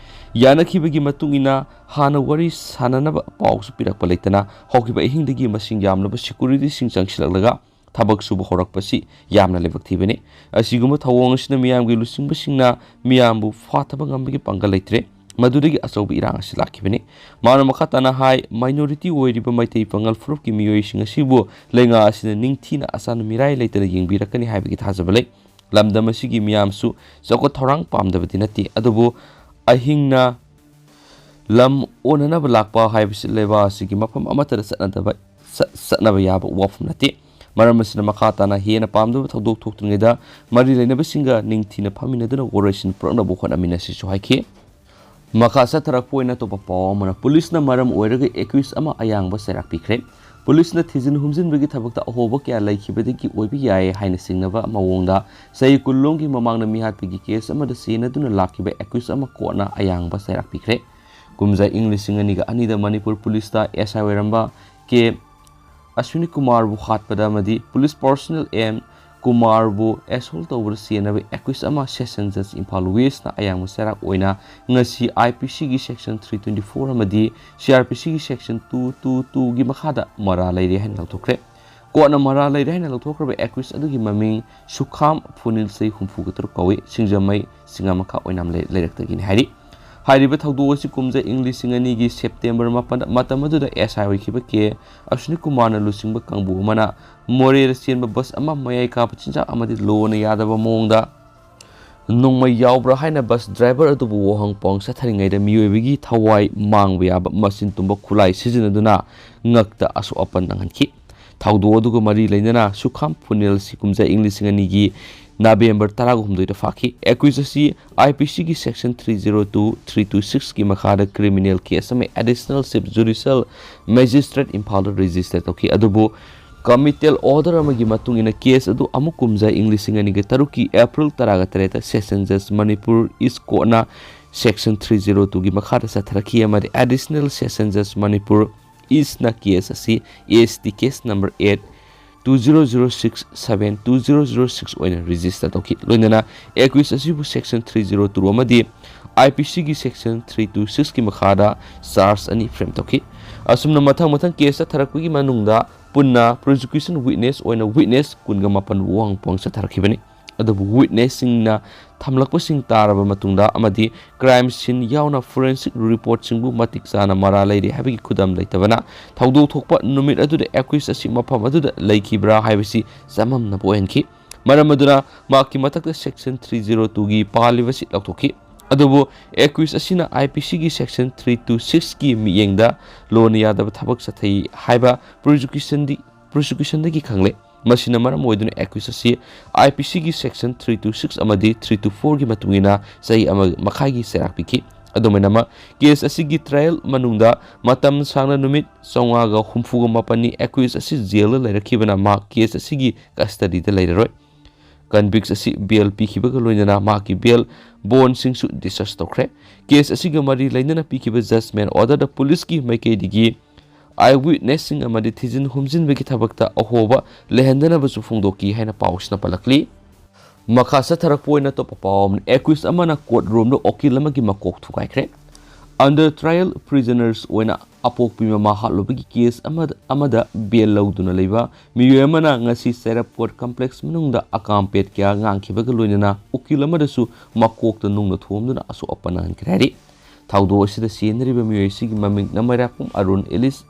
ꯌꯥꯅꯈꯤꯕꯒꯤ ꯃꯇꯨꯡ ꯏꯟꯅ ꯍꯥꯟꯅ ꯋꯥꯔꯤ ꯁꯥꯟꯅꯅꯕ ꯄꯥꯎꯁꯨ ꯄꯤꯔꯛꯄ ꯂꯩꯇꯅ ꯍꯧꯈꯤꯕ ꯑꯍꯤꯡꯗꯒꯤ ꯃꯁꯤꯡ ꯌꯥꯝꯂꯕ ꯁꯦꯀ꯭ꯌꯨꯔꯤꯇꯤꯁꯤꯡ ꯆꯪꯁꯤꯜꯂꯛꯂꯒ ꯊꯕꯛ ꯁꯨꯕ ꯍꯧꯔꯛꯄꯁꯤ ꯌꯥꯝꯅ ꯂꯥꯏꯕꯛ ꯊꯤꯕꯅꯤ꯫ ꯑꯁꯤꯒꯨꯝꯕ ꯊꯧꯑꯣꯡ ꯑꯁꯤꯅ ꯃꯤꯌꯥꯝꯒꯤ ꯂꯨꯆꯤꯡꯕꯁꯤꯡꯅ ꯃꯤꯌꯥꯝꯕꯨ ꯐꯥꯊꯕ ꯉꯝꯕꯒꯤ ꯄꯥꯡꯒꯜ ꯂꯩꯇ꯭ꯔꯦ꯫ ꯃꯗꯨꯗꯒꯤ ꯑꯆꯧꯕ ꯏꯔꯥꯡ ꯑꯁꯤ ꯂꯥꯛꯈꯤꯕꯅꯤ꯫ ꯃꯥꯅ ꯃꯈꯥ ꯇꯥꯅ ꯍꯥꯏ, minority ꯑꯣꯏꯔꯤꯕ ꯃꯩꯇꯩ ꯄꯥꯉꯜ ꯐꯨꯔꯨꯞꯀꯤ ꯃꯤꯑꯣꯏꯁꯤꯡ ꯑꯁꯤꯕꯨ ꯂꯩꯉꯥꯛ ꯑꯁꯤꯅ ꯅꯤꯡꯊꯤꯅ ꯑꯆꯥꯟ ꯃꯤꯔꯥꯏ ꯂꯩꯇꯅ ꯌꯦꯡꯕꯤꯔꯛꯀꯅꯤ ꯍꯥꯏꯕꯒꯤ ꯊꯥꯖꯕ ꯂꯩ꯫ ꯂꯝꯗꯝ ꯑꯁꯤꯒꯤ ꯃꯤꯌꯥꯝꯁꯨ ꯆꯥꯎꯈꯠ ꯊꯧꯔꯥꯡ ꯄꯥꯝꯗꯕꯗꯤ ꯅꯠꯇꯦ, ꯑꯗꯨꯕꯨ ꯑꯍꯤꯡꯅ ꯂꯝ ꯑꯣꯟꯅꯅꯕ ꯂꯥꯛꯄ ꯍꯥꯏꯕꯁꯤ ꯂꯩꯕꯥꯛ ꯑꯁꯤꯒꯤ ꯃꯐꯝ ꯑꯃꯠꯇꯗ ꯆꯠꯅꯗꯕ, ꯆꯠ-, ꯆꯠꯅꯕ ꯌꯥꯕ ꯋꯥꯐꯝ ꯅꯠꯇꯦ꯫ ꯃꯔꯝ ꯑꯁꯤꯅ ꯃꯈꯥ ꯇꯥꯅ ꯍꯦꯟꯅ ꯄꯥꯝꯗꯕ ꯊꯧꯗꯣꯛ ꯊꯣꯛꯇ꯭ꯔꯤꯉꯩꯗ ꯃꯔꯤ ꯂꯩꯅꯕꯁꯤꯡꯒ ꯅꯤꯡꯊꯤꯅ ꯐꯝꯃꯤꯟꯅꯗꯨꯅ ꯋꯥꯔꯣꯏꯁꯤꯟ ꯄꯨꯔꯛꯅꯕ ꯍꯣꯠꯅꯃꯤꯟꯅꯁꯤꯁꯨ ꯍꯥꯏꯈꯤ꯫ ꯃꯈꯥ ꯆꯠꯊꯔꯛꯄ ꯑꯣꯏꯅ ꯑꯇꯣꯞꯄ ꯄꯥꯎ ꯑꯃꯅ, ꯄꯨꯂꯤꯁꯅ ꯃꯔꯝ ꯑꯣꯏꯔꯒ accused ꯑꯃ ꯑꯌꯥꯡꯕ ꯆꯩꯔꯥꯛ ꯄꯤꯈ꯭ꯔꯦ꯫ ꯄꯨꯂꯤꯁꯅ ꯊꯤꯖꯤꯟ ꯍꯨꯝꯖꯤꯟꯕꯒꯤ ꯊꯕꯛꯇ ꯑꯍꯣꯕ ꯀꯌꯥ ꯂꯩꯈꯤꯕꯗꯒꯤ ꯑꯣꯏꯕ ꯌꯥꯏ ꯍꯥꯏꯅ ꯆꯤꯡꯅꯕ ꯃꯑꯣꯡꯗ ꯆꯍꯤ ꯀꯨꯟ ꯂꯣꯝꯒꯤ ꯃꯃꯥꯡꯗ ꯃꯤꯍꯥꯠꯄꯒꯤ case ꯑꯃꯗ ꯆꯦꯟꯅꯗꯨꯅ ꯂꯥꯛꯈꯤꯕ accused ꯑꯃ ꯀꯣꯔꯠꯅ ꯑꯌꯥꯡꯕ ꯆꯩꯔꯥꯛ ꯄꯤꯈ꯭ꯔꯦ꯫ ꯀꯨꯝꯖꯥ ꯏꯪ ꯂꯤꯁꯤꯡ ꯑꯅꯤꯒ ꯑꯅꯤꯗ ꯃꯅꯤꯄꯨꯔ ꯄꯨꯂꯤꯁꯇ S I ꯑꯣꯏꯔꯝꯕ ꯀꯦ ꯑꯁ꯭ꯋꯤꯅꯤ ꯀꯨꯃꯥꯔꯕꯨ ꯍꯥꯠꯄꯗ ꯑꯃꯗꯤ ꯄꯨꯂꯤꯁ personnel M ꯀꯨꯃꯥꯔꯕꯨ assault ꯇꯧꯕꯗ ꯆꯦꯟꯅꯕ accused ꯑꯃ Session Judge ꯏꯝꯐꯥꯜ Westꯅ ꯑꯌꯥꯡꯕ ꯆꯩꯔꯥꯛ ꯑꯣꯏꯅ ꯉꯁꯤ I P Cꯒꯤ section three twenty four ꯑꯃꯗꯤ C R P Cꯒꯤ section two two twoꯒꯤ ꯃꯈꯥꯗ ꯃꯔꯥ ꯂꯩꯔꯦ ꯍꯥꯏꯅ ꯂꯧꯊꯣꯛꯈ꯭ꯔꯦ꯫ ꯀꯣꯔꯠꯅ ꯃꯔꯥ ꯂꯩꯔꯦ ꯍꯥꯏꯅ ꯂꯧꯊꯣꯛꯈ꯭ꯔꯕ accused ꯑꯗꯨꯒꯤ ꯃꯃꯤꯡ ꯁꯨꯈꯥꯝ ꯐꯨꯅꯤꯜ, ꯆꯍꯤ ꯍꯨꯝꯐꯨꯒ ꯇꯔꯨꯛ ꯀꯧꯏ꯫ ꯁꯤꯡꯖꯃꯩ ꯁꯤꯡꯉꯥꯃꯈꯥ ꯑꯣꯏꯅꯥꯝ ꯂꯩ-, ꯂꯩꯔꯛꯇꯒꯤꯅꯤ ꯍꯥꯏꯔꯤ꯫ ꯍꯥꯏꯔꯤꯕ ꯊꯧꯗꯣꯛ ꯑꯁꯤ ꯀꯨꯝꯖꯥ ꯏꯪ ꯂꯤꯁꯤꯡ ꯑꯅꯤꯒꯤ September ꯃꯥꯄꯟꯗ ꯃꯇꯝ ꯑꯗꯨꯗ S I ꯑꯣꯏꯈꯤꯕ ꯀꯦ ꯑꯁ꯭ꯋꯤꯅꯤ ꯀꯨꯃꯥꯔꯅ ꯂꯨꯆꯤꯡꯕ ꯀꯥꯡꯕꯨ ꯑꯃꯅ ꯃꯣꯔꯦꯗ ꯆꯦꯟꯕ bus ꯑꯃ ꯃꯌꯥꯏ ꯀꯥꯕ ꯆꯤꯟꯖꯥꯛ ꯑꯃꯗꯤ ꯂꯣꯅ ꯌꯥꯗꯕ ꯃꯑꯣꯡꯗ ꯅꯣꯡꯃꯩ ꯌꯥꯎꯕ꯭ꯔꯥ ꯍꯥꯏꯅ bus driver ꯑꯗꯨꯕꯨ ꯋꯥꯍꯪ ꯄꯥꯎꯍꯪ ꯆꯠꯊꯔꯤꯉꯩꯗ ꯃꯤꯑꯣꯏꯕꯒꯤ ꯊꯋꯥꯏ ꯃꯥꯡꯕ ꯌꯥꯕ ꯃꯆꯤꯟ ꯇꯨꯝꯕ ꯈꯨꯠꯂꯥꯏ ꯁꯤꯖꯤꯟꯅꯗꯨꯅ ꯉꯛꯇ ꯑꯁꯣꯛ ꯑꯄꯟ ꯅꯪꯍꯟꯈꯤ꯫ ꯊꯧꯗꯣꯛ ꯑꯗꯨꯒ ꯃꯔꯤ ꯂꯩꯅꯅ ꯁꯨꯈꯥꯝ ꯐꯨꯅꯦꯜ ꯑꯁꯤ ꯀꯨꯝꯖꯥ ꯏꯪ ꯂꯤꯁꯤꯡ ꯑꯅꯤꯒꯤ November ꯇꯔꯥꯍꯨꯝꯗꯣꯏꯗ ꯐꯥꯈꯤ꯫ Accused ꯑꯁꯤ I P Cꯒꯤ section three zero two, three two sixꯀꯤ ꯃꯈꯥꯗ criminal case ꯑꯃ Additional Chief Judicial Magistrate ꯏꯝꯐꯥꯜꯗ register ꯇꯧꯈꯤ꯫ ꯑꯗꯨꯕꯨ committal order ꯑꯃꯒꯤ ꯃꯇꯨꯡ ꯏꯟꯅ case ꯑꯗꯨ ꯑꯃꯨꯛ ꯀꯨꯝꯖꯥ ꯏꯪ ꯂꯤꯁꯤꯡ ꯑꯅꯤꯒ ꯇꯔꯨꯛꯀꯤ April ꯇꯔꯥꯒ ꯇꯔꯦꯠꯇ Session Judge Manipur East Courtꯅ section three zero twoꯒꯤ ꯃꯈꯥꯗ ꯆꯠꯊꯔꯛꯈꯤ ꯑꯃꯗꯤ Additional Session Judge Manipur Eastꯅ case ꯑꯁꯤ A S T case number eight, two zero zero six seven, two zero zero six ꯑꯣꯏꯅ register ꯇꯧꯈꯤ꯫ ꯂꯣꯏꯅꯅ accused ꯑꯁꯤꯕꯨ section three zero two ꯑꯃꯗꯤ I P Cꯒꯤ section three two sixꯀꯤ ꯃꯈꯥꯗ charge ꯑꯅꯤ frame ꯇꯧꯈꯤ꯫ ꯑꯁꯨꯝꯅ ꯃꯊꯪ ꯃꯊꯪ case ꯆꯠꯊꯔꯛꯄꯒꯤ ꯃꯅꯨꯡꯗ ꯄꯨꯟꯅ prosecution witness ꯑꯣꯏꯅ witness ꯀꯨꯟꯒ ꯃꯥꯄꯟꯕꯨ ꯋꯥꯍꯪ ꯄꯨꯋꯥꯡ ꯆꯠꯊꯔꯛꯈꯤꯕꯅꯤ꯫ ꯑꯗꯨꯕꯨ witnessꯁꯤꯡꯅ ꯊꯝꯂꯛꯄꯁꯤꯡ ꯇꯥꯔꯕ ꯃꯇꯨꯡꯗ ꯑꯃꯗꯤ crime scene ꯌꯥꯎꯅ forensic reportꯁꯤꯡꯕꯨ ꯃꯇꯤꯛ ꯆꯥꯅ ꯃꯔꯥ ꯂꯩꯔꯦ ꯍꯥꯏꯕꯒꯤ ꯈꯨꯗꯝ ꯂꯩꯇꯕꯅ ꯊꯧꯗꯣꯛ ꯊꯣꯛꯄ ꯅꯨꯃꯤꯠ ꯑꯗꯨꯗ accused ꯑꯁꯤ ꯃꯐꯝ ꯑꯗꯨꯗ ꯂꯩꯈꯤꯕ꯭ꯔꯥ ꯍꯥꯏꯕꯁꯤ ꯆꯃꯝꯅꯕ ꯑꯣꯏꯍꯟꯈꯤ꯫ ꯃꯔꯝ ꯑꯗꯨꯅ ꯃꯍꯥꯛꯀꯤ ꯃꯊꯛꯇ section three zero twoꯒꯤ ꯄꯥꯜꯂꯤꯕꯁꯤ ꯂꯧꯊꯣꯛꯈꯤ꯫ ꯑꯗꯨꯕꯨ accused ꯑꯁꯤꯅ IPCꯒꯤ section three two sixꯀꯤ ꯃꯤꯠꯌꯦꯡꯗ ꯂꯣꯟꯅ ꯌꯥꯗꯕ ꯊꯕꯛ ꯆꯠꯊꯩ ꯍꯥꯏꯕ prosecutionꯗꯤ prosecutionꯗꯒꯤ ꯈꯪꯂꯦ꯫ ꯃꯁꯤꯅ ꯃꯔꯝ ꯑꯣꯏꯗꯨꯅ accused ꯑꯁꯤ IPCꯒꯤ section three two six ꯑꯃꯗꯤ three two fourꯒꯤ ꯃꯇꯨꯡ ꯏꯟꯅ ꯆꯍꯤ ꯑꯃ ꯃꯈꯥꯏꯒꯤ ꯆꯩꯔꯥꯛ ꯄꯤꯈꯤ꯫ ꯑꯗꯨꯃꯥꯏꯅꯃꯛ case ꯑꯁꯤꯒꯤ trial ꯃꯅꯨꯡꯗ ꯃꯇꯝ ꯁꯥꯡꯅ ꯅꯨꯃꯤꯠ ꯆꯥꯝꯃꯉꯥꯒ ꯍꯨꯝꯐꯨꯒ ꯃꯥꯄꯟꯅꯤ accused ꯑꯁꯤ jailꯗ ꯂꯩꯔꯛꯈꯤꯕꯅ ꯃꯍꯥꯛ case ꯑꯁꯤꯒꯤ custodyꯗ ꯂꯩꯔꯔꯣꯏ꯫ Convicts ꯑꯁꯤ bail ꯄꯤꯈꯤꯕꯒ ꯂꯣꯏꯅꯅ ꯃꯍꯥꯛꯀꯤ bail bondꯁꯤꯡꯁꯨ discharge ꯇꯧꯈ꯭ꯔꯦ꯫ Case ꯑꯁꯤꯒ ꯃꯔꯤ ꯂꯩꯅꯅ ꯄꯤꯈꯤꯕ judgment orderꯗ policeꯀꯤ ꯃꯥꯏꯀꯩꯗꯒꯤ eyewitnessꯁꯤꯡ ꯑꯃꯗꯤ ꯊꯤꯖꯤꯟ ꯍꯨꯝꯖꯤꯟꯕꯒꯤ ꯊꯕꯛꯇ ꯑꯍꯣꯕ ꯂꯩꯍꯟꯗꯅꯕꯁꯨ ꯐꯣꯡꯗꯣꯛꯈꯤ ꯍꯥꯏꯅ ꯄꯥꯎꯁꯤꯅ ꯄꯜꯂꯛꯂꯤ꯫ ꯃꯈꯥ ꯆꯠꯊꯔꯛꯄ ꯑꯣꯏꯅ ꯑꯇꯣꯞꯄ ꯄꯥꯎ ꯑꯃꯅ, accused ꯑꯃꯅ court roomꯗ ꯎꯀꯤꯜ ꯑꯃꯒꯤ ꯃꯀꯣꯛ ꯊꯨꯒꯥꯏꯈ꯭ꯔꯦ꯫ Under trial prisoners ꯑꯣꯏꯅ ꯑꯄꯣꯛꯄꯤ ꯃꯃꯥ ꯍꯥꯠꯂꯨꯕꯒꯤ case ꯑꯃꯗ, ꯑꯃꯗ bail ꯂꯧꯗꯨꯅ ꯂꯩꯕ ꯃꯤꯑꯣꯏ ꯑꯃꯅ ꯉꯁꯤ ꯆꯩꯔꯞ court complex ꯃꯅꯨꯡꯗ ꯑꯀꯥꯝꯄꯦꯠ ꯀꯌꯥ ꯉꯥꯡꯈꯤꯕꯒ ꯂꯣꯏꯅꯅ ꯎꯀꯤꯜ ꯑꯃꯗꯁꯨ ꯃꯀꯣꯛꯇ ꯅꯨꯡꯅ ꯊꯣꯝꯗꯨꯅ ꯑꯁꯣꯛ ꯑꯄꯟ ꯅꯪꯍꯟꯈ꯭ꯔꯦ ꯍꯥꯏꯔꯤ꯫ ꯊꯧꯗꯣꯛ ꯑꯁꯤꯗ ꯁꯤꯖꯤꯟꯅꯔꯤꯕ ꯃꯤꯑꯣꯏ ꯑꯁꯤꯒꯤ ꯃꯃꯤꯡ ꯅꯃꯩꯔꯥꯛꯄꯝ ꯑꯔꯨꯟ ꯑꯦꯂꯤꯁ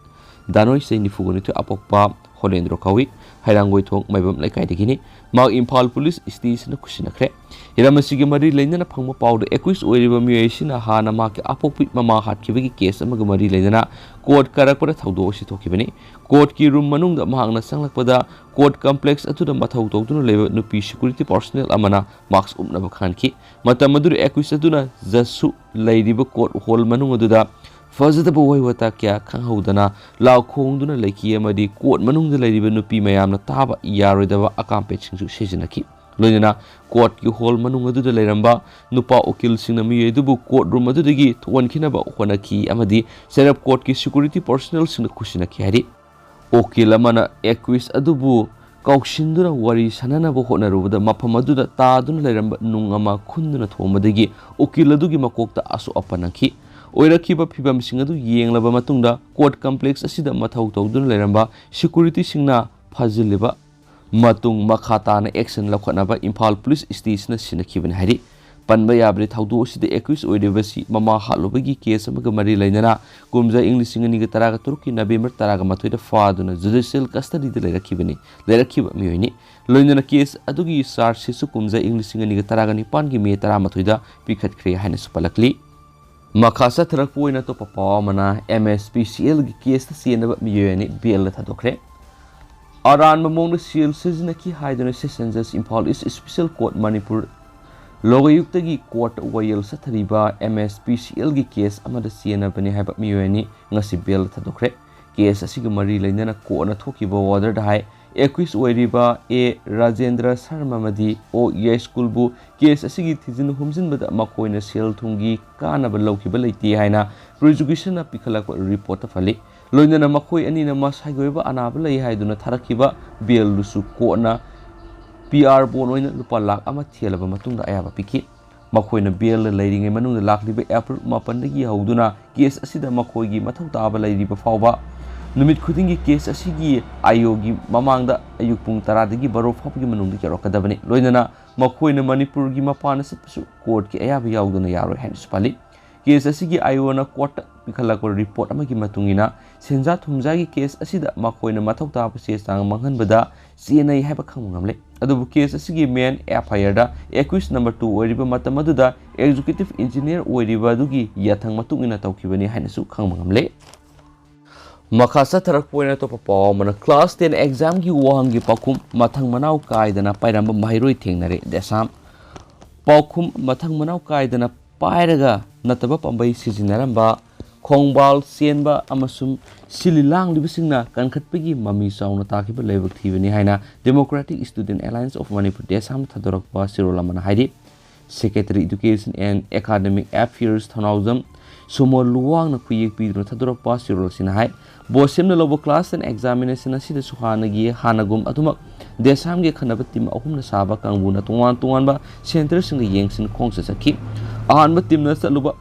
ꯗꯥꯅꯣꯏ, ꯆꯍꯤ ꯅꯤꯐꯨꯒ ꯅꯤꯊꯣꯏ, ꯑꯄꯣꯛꯄ ꯍꯣꯂꯦꯟꯗ꯭ꯔꯣ ꯀꯧꯏ꯫ ꯍꯩꯔꯥꯡꯒꯣꯏꯊꯣꯡ ꯃꯥꯏꯕꯝ ꯂꯩꯀꯥꯏꯗꯒꯤꯅꯤ꯫ ꯃꯍꯥꯛ ꯏꯝꯐꯥꯜ ꯄꯨꯂꯤꯁ station ꯈꯨꯠꯁꯤꯟꯅꯈ꯭ꯔꯦ꯫ ꯍꯤꯔꯝ ꯑꯁꯤꯒꯤ ꯃꯔꯤ ꯂꯩꯅꯅ ꯐꯪꯕ ꯄꯥꯎꯗ, accused ꯑꯣꯏꯔꯤꯕ ꯃꯤꯑꯣꯏ ꯑꯁꯤꯅ ꯍꯥꯟꯅ ꯃꯍꯥꯛꯀꯤ ꯑꯄꯣꯛꯄꯤ ꯃꯃꯥ ꯍꯥꯠꯈꯤꯕꯒꯤ case ꯑꯃꯒ ꯃꯔꯤ ꯂꯩꯅꯅ court ꯀꯥꯔꯛꯄꯗ ꯊꯧꯗꯣꯛ ꯑꯁꯤ ꯊꯣꯛꯈꯤꯕꯅꯤ꯫ Courtꯀꯤ room ꯃꯅꯨꯡꯗ ꯃꯍꯥꯛꯅ ꯆꯪꯂꯛꯄꯗ court complex ꯑꯗꯨꯗ ꯃꯊꯧ ꯇꯧꯗꯨꯅ ꯂꯩꯕ ꯅꯨꯄꯤ security personnel ꯑꯃꯅ mask ꯎꯞꯅꯕ ꯈꯪꯍꯟꯈꯤ꯫ ꯃꯇꯝ ꯑꯗꯨꯗ accused ꯑꯗꯨꯅ judgeꯁꯨ ꯂꯩꯔꯤꯕ court hall ꯃꯅꯨꯡ ꯑꯗꯨꯗ ꯐꯖꯗꯕ ꯋꯥꯍꯩ ꯋꯥꯇꯥ ꯀꯌꯥ ꯈꯪꯍꯧꯗꯅ ꯂꯥꯎ ꯈꯣꯡꯗꯨꯅ ꯂꯩꯈꯤ ꯑꯃꯗꯤ court ꯃꯅꯨꯡꯗ ꯂꯩꯔꯤꯕ ꯅꯨꯄꯤ ꯃꯌꯥꯝꯅ ꯇꯥꯕ ꯌꯥꯔꯣꯏꯗꯕ ꯑꯀꯥꯝꯄꯦꯠꯁꯤꯡꯁꯨ ꯁꯤꯖꯤꯟꯅꯈꯤ꯫ ꯂꯣꯏꯅꯅ courtꯀꯤ hall ꯃꯅꯨꯡ ꯑꯗꯨꯗ ꯂꯩꯔꯝꯕ ꯅꯨꯄꯥ ꯎꯀꯤꯜꯁꯤꯡꯅ ꯃꯤꯑꯣꯏ ꯑꯗꯨꯕꯨ court room ꯑꯗꯨꯗꯒꯤ ꯊꯣꯛꯍꯟꯈꯤꯅꯕ ꯍꯣꯠꯅꯈꯤ ꯑꯃꯗꯤ ꯆꯩꯔꯞ courtꯀꯤ security personnelꯁꯤꯡꯅ ꯈꯨꯠꯁꯤꯟꯅꯈꯤ ꯍꯥꯏꯔꯤ꯫ ꯎꯀꯤꯜ ꯑꯃꯅ accused ꯑꯗꯨꯕꯨ ꯀꯧꯁꯤꯟꯗꯨꯅ ꯋꯥꯔꯤ ꯁꯥꯟꯅꯅꯕ ꯍꯣꯠꯅꯔꯨꯕꯗ ꯃꯐꯝ ꯑꯗꯨꯗ ꯇꯥꯗꯨꯅ ꯂꯩꯔꯝꯕ ꯅꯨꯡ ꯑꯃ ꯈꯨꯟꯗꯨꯅ ꯊꯣꯝꯕꯗꯒꯤ ꯎꯀꯤꯜ ꯑꯗꯨꯒꯤ ꯃꯀꯣꯛꯇ ꯑꯁꯣꯛ ꯑꯄꯟ ꯅꯪꯈꯤ꯫ ꯑꯣꯏꯔꯛꯈꯤꯕ ꯐꯤꯕꯝꯁꯤꯡ ꯑꯗꯨ ꯌꯦꯡꯂꯕ ꯃꯇꯨꯡꯗ court complex ꯑꯁꯤꯗ ꯃꯊꯧ ꯇꯧꯗꯨꯅ ꯂꯩꯔꯝꯕ securityꯁꯤꯡꯅ ꯐꯥꯖꯤꯜꯂꯤꯕ ꯃꯇꯨꯡ ꯃꯈꯥ ꯇꯥꯅ action ꯂꯧꯈꯠꯅꯕ ꯏꯝꯐꯥꯜ ꯄꯨꯂꯤꯁ stationꯅ ꯁꯤꯟꯅꯈꯤꯕꯅꯤ ꯍꯥꯏꯔꯤ꯫ ꯄꯟꯕ ꯌꯥꯕꯗꯤ ꯊꯧꯗꯣꯛ ꯑꯁꯤꯗ accused ꯑꯣꯏꯔꯤꯕꯁꯤ ꯃꯃꯥ ꯍꯥꯠꯂꯨꯕꯒꯤ case ꯑꯃꯒ ꯃꯔꯤ ꯂꯩꯅꯅ ꯀꯨꯝꯖꯥ ꯏꯪ ꯂꯤꯁꯤꯡ ꯑꯅꯤꯒ ꯇꯔꯥꯒ ꯇꯔꯨꯛꯀꯤ November ꯇꯔꯥꯒ ꯃꯥꯊꯣꯏꯗ ꯐꯥꯗꯨꯅ judicial custodyꯗ ꯂꯩꯔꯛꯈꯤꯕꯅꯤ, ꯂꯩꯔꯛꯈꯤꯕ ꯃꯤꯑꯣꯏꯅꯤ꯫ ꯂꯣꯏꯅꯅ case ꯑꯗꯨꯒꯤ charge sheetꯁꯨ ꯀꯨꯝꯖꯥ ꯏꯪ ꯂꯤꯁꯤꯡ ꯑꯅꯤꯒ ꯇꯔꯥꯒ ꯅꯤꯄꯥꯟꯒꯤ May ꯇꯔꯥꯃꯥꯊꯣꯏꯗ ꯄꯤꯈꯠꯈ꯭ꯔꯦ ꯍꯥꯏꯅꯁꯨ ꯄꯜꯂꯛꯂꯤ꯫ ꯃꯈꯥ ꯆꯠꯊꯔꯛꯄ ꯑꯣꯏꯅ ꯑꯇꯣꯞꯄ ꯄꯥꯎ ꯑꯃꯅ, MSPCLꯒꯤ caseꯇ ꯆꯦꯟꯅꯕ ꯃꯤꯑꯣꯏ ꯑꯅꯤ bailꯗ ꯊꯥꯗꯣꯛꯈ꯭ꯔꯦ꯫ ꯑꯔꯥꯟꯕ ꯃꯑꯣꯡꯗ ꯁꯦꯜ ꯁꯤꯖꯤꯟꯅꯈꯤ ꯍꯥꯏꯗꯨꯅ Session Judge Imphal East Special Court Manipur ꯂꯣꯒꯌꯨꯛꯇꯒꯤ courtꯇ ꯋꯥꯌꯦꯜ ꯆꯠꯊꯔꯤꯕ MSPCLꯒꯤ case ꯑꯃꯗ ꯆꯦꯟꯅꯕꯅꯤ ꯍꯥꯏꯕ ꯃꯤꯑꯣꯏ ꯑꯅꯤ ꯉꯁꯤ bailꯗ ꯊꯥꯗꯣꯛꯈ꯭ꯔꯦ꯫ Case ꯑꯁꯤꯒ ꯃꯔꯤ ꯂꯩꯅꯅ courtꯅ ꯊꯣꯛꯈꯤꯕ orderꯗ ꯍꯥꯏ, accused ꯑꯣꯏꯔꯤꯕ A ꯔꯥꯖꯦꯟꯗ꯭ꯔ ꯁꯔꯃ ꯑꯃꯗꯤ O ꯌꯥꯏꯁ꯭ꯀꯨꯜꯕꯨ case ꯑꯁꯤꯒꯤ ꯊꯤꯖꯤꯟ ꯍꯨꯝꯖꯤꯟꯕꯗ ꯃꯈꯣꯏꯅ ꯁꯦꯜ ꯊꯨꯝꯒꯤ ꯀꯥꯟꯅꯕ ꯂꯧꯈꯤꯕ ꯂꯩꯇꯦ ꯍꯥꯏꯅ prosecutionꯅ ꯄꯤꯈꯠꯂꯛꯄ reportꯇ ꯄꯜꯂꯤ꯫ ꯂꯣꯏꯅꯅ ꯃꯈꯣꯏ ꯑꯅꯤꯅ ꯃꯁꯥꯒꯤ ꯑꯣꯏꯕ ꯑꯅꯥꯕ ꯂꯩ ꯍꯥꯏꯗꯨꯅ ꯊꯥꯔꯛꯈꯤꯕ bailꯗꯨꯁꯨ courtꯅ PR bond ꯑꯣꯏꯅ ꯂꯨꯄꯥ ꯂꯥꯈ ꯑꯃ ꯊꯤꯍꯜꯂꯕ ꯃꯇꯨꯡꯗ ꯑꯌꯥꯕ ꯄꯤꯈꯤ꯫ ꯃꯈꯣꯏꯅ bailꯗ ꯂꯩꯔꯤꯉꯩ ꯃꯅꯨꯡꯗ ꯂꯥꯛꯂꯤꯕ April ꯃꯥꯄꯟꯗꯒꯤ ꯍꯧꯗꯨꯅ case ꯑꯁꯤꯗ ꯃꯈꯣꯏꯒꯤ ꯃꯊꯧ ꯇꯥꯕ ꯂꯩꯔꯤꯕ ꯐꯥꯎꯕ ꯅꯨꯃꯤꯠ ꯈꯨꯗꯤꯡꯒꯤ case ꯑꯁꯤꯒꯤ IOꯒꯤ ꯃꯃꯥꯡꯗ ꯑꯌꯨꯛ ꯄꯨꯡ ꯇꯔꯥꯗꯒꯤ ꯕꯥꯔꯣ ꯐꯥꯎꯕꯒꯤ ꯃꯅꯨꯡꯗ ꯌꯧꯔꯛꯀꯗꯕꯅꯤ꯫ ꯂꯣꯏꯅꯅ ꯃꯈꯣꯏꯅ ꯃꯅꯤꯄꯨꯔꯒꯤ ꯃꯄꯥꯟꯗ ꯆꯠꯄꯁꯨ courtꯀꯤ ꯑꯌꯥꯕ ꯌꯥꯎꯗꯅ ꯌꯥꯔꯣꯏ ꯍꯥꯏꯅꯁꯨ ꯄꯜꯂꯤ꯫ Case ꯑꯁꯤꯒꯤ IOꯅ courtꯇ ꯄꯤꯈꯠꯂꯛꯄ report ꯑꯃꯒꯤ ꯃꯇꯨꯡ ꯏꯟꯅ, ꯁꯦꯟꯖꯥ ꯊꯨꯝꯖꯥꯒꯤ case ꯑꯁꯤꯗ ꯃꯈꯣꯏꯅ ꯃꯊꯧ ꯇꯥꯕ ꯆꯦ ꯆꯥꯡ ꯃꯥꯡꯍꯟꯕꯗ ꯆꯦꯟꯅꯩ ꯍꯥꯏꯕ ꯈꯪꯕ ꯉꯝꯂꯦ꯫ ꯑꯗꯨꯕꯨ case ꯑꯁꯤꯒꯤ main FIRꯗ accused number two ꯑꯣꯏꯔꯤꯕ ꯃꯇꯝ ꯑꯗꯨꯗ executive engineer ꯑꯣꯏꯔꯤꯕ ꯑꯗꯨꯒꯤ ꯌꯥꯊꯪ ꯃꯇꯨꯡ ꯏꯟꯅ ꯇꯧꯈꯤꯕꯅꯤ ꯍꯥꯏꯅꯁꯨ ꯈꯪꯕ ꯉꯝꯂꯦ꯫ ꯃꯈꯥ ꯆꯠꯊꯔꯛꯄ ꯑꯣꯏꯅ ꯑꯇꯣꯞꯄ ꯄꯥꯎ ꯑꯃꯅ, class ten examꯒꯤ ꯋꯥꯍꯪꯒꯤ ꯄꯥꯎꯈꯨꯝ ꯃꯊꯪ ꯃꯅꯥꯎ ꯀꯥꯏꯗꯅ ꯄꯥꯏꯔꯝꯕ ꯃꯍꯩꯔꯣꯏ ꯊꯦꯡꯅꯔꯦ꯫ ꯗꯦꯁꯥꯝ꯫ ꯄꯥꯎꯈꯨꯝ ꯃꯊꯪ ꯃꯅꯥꯎ ꯀꯥꯏꯗꯅ ꯄꯥꯏꯔꯒ ꯅꯠꯇꯕ ꯄꯥꯝꯕꯩ ꯁꯤꯖꯤꯟꯅꯔꯝꯕ, ꯈꯣꯡꯕꯥꯜ ꯆꯦꯟꯕ ꯑꯃꯁꯨꯡ ꯁꯤꯜꯂꯤ ꯂꯥꯡꯂꯤꯕꯁꯤꯡꯅ ꯀꯟꯈꯠꯄꯒꯤ ꯃꯃꯤ ꯆꯥꯎꯅ ꯇꯥꯈꯤꯕ ꯂꯥꯏꯕꯛ ꯊꯤꯕꯅꯤ ꯍꯥꯏꯅ Democratic Student Alliance of Manipur, ꯗꯦꯁꯥꯝꯅ ꯊꯥꯗꯣꯔꯛꯄ ꯆꯦꯔꯣꯜ ꯑꯃꯅ ꯍꯥꯏꯔꯤ꯫ Secretary Education and Academic Affairs ꯊꯧꯅꯥꯎꯖꯝ ꯁꯣꯃꯣ ꯂꯨꯋꯥꯡꯅ ꯈꯨꯌꯦꯛ ꯄꯤꯗꯨꯅ ꯊꯥꯗꯣꯔꯛꯄ ꯆꯦꯔꯣꯜ ꯑꯁꯤꯅ ꯍꯥꯏ, ꯕꯣꯁꯦꯝꯅ ꯂꯧꯕ class ten examination ꯑꯁꯤꯗꯁꯨ ꯍꯥꯟꯅꯒꯤ, ꯍꯥꯟꯅꯒꯨꯝ ꯑꯗꯨꯃꯛ ꯗꯦꯁꯥꯝꯒꯤ ꯑꯈꯟꯅꯕ team ꯑꯍꯨꯝꯅ ꯁꯥꯕ ꯀꯥꯡꯕꯨꯅ ꯇꯣꯉꯥꯟ ꯇꯣꯉꯥꯟꯕ centreꯁꯤꯡꯗ ꯌꯦꯡꯁꯤꯟ ꯈꯣꯡꯁꯥ ꯆꯠꯈꯤ꯫ ꯑꯍꯥꯟꯕ teamꯅ ꯆꯠꯂꯨꯕ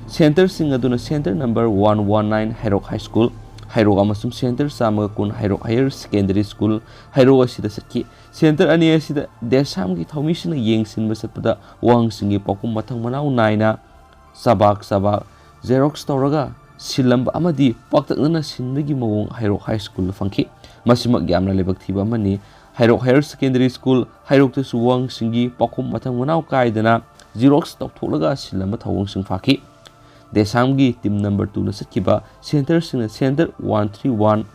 Centreꯁꯤꯡ ꯑꯗꯨꯅ Centre number one one nine ꯍꯩꯔꯣꯛ High School, ꯍꯩꯔꯣꯛ, ꯑꯃꯁꯨꯡ Centre ꯆꯥꯝꯃꯒ ꯀꯨꯟ ꯍꯩꯔꯣꯛ Higher Secondary School, ꯍꯩꯔꯣꯛ ꯑꯁꯤꯗ ꯆꯠꯈꯤ꯫ Centre ꯑꯅꯤ ꯑꯁꯤꯗ ꯗꯦꯁꯥꯝꯒꯤ ꯊꯧꯃꯤꯁꯤꯡꯅ ꯌꯦꯡꯁꯤꯟꯕ ꯆꯠꯄꯗ ꯋꯥꯍꯪꯁꯤꯡꯒꯤ ꯄꯥꯎꯈꯨꯝ ꯃꯊꯪ ꯃꯅꯥꯎ ꯅꯥꯏꯅ ꯆꯕꯥꯛ ꯆꯕꯥꯛ xerox ꯇꯧꯔꯒ ꯁꯤꯜꯂꯝꯕ ꯑꯃꯗꯤ ꯄꯥꯛꯇꯛꯅꯅ ꯁꯤꯟꯕꯒꯤ ꯃꯑꯣꯡ ꯍꯩꯔꯣꯛ High Schoolꯗ ꯐꯪꯈꯤ꯫ ꯃꯁꯤꯃꯛ ꯌꯥꯝꯅ ꯂꯥꯏꯕꯛ ꯊꯤꯕ ꯑꯃꯅꯤ꯫ ꯍꯩꯔꯣꯛ Higher Secondary School, ꯍꯩꯔꯣꯛꯇꯁꯨ ꯋꯥꯍꯪꯁꯤꯡꯒꯤ ꯄꯥꯎꯈꯨꯝ ꯃꯊꯪ ꯃꯅꯥꯎ ꯀꯥꯏꯗꯅ xerox ꯇꯧꯊꯣꯛꯂꯒ ꯁꯤꯜꯂꯝꯕ ꯊꯧꯑꯣꯡꯁꯤꯡ ꯐꯥꯈꯤ꯫ ꯗꯦꯁꯥꯝꯒꯤ team number twoꯅ ꯆꯠꯈꯤꯕ Centreꯁꯤꯡꯅ Centre one three one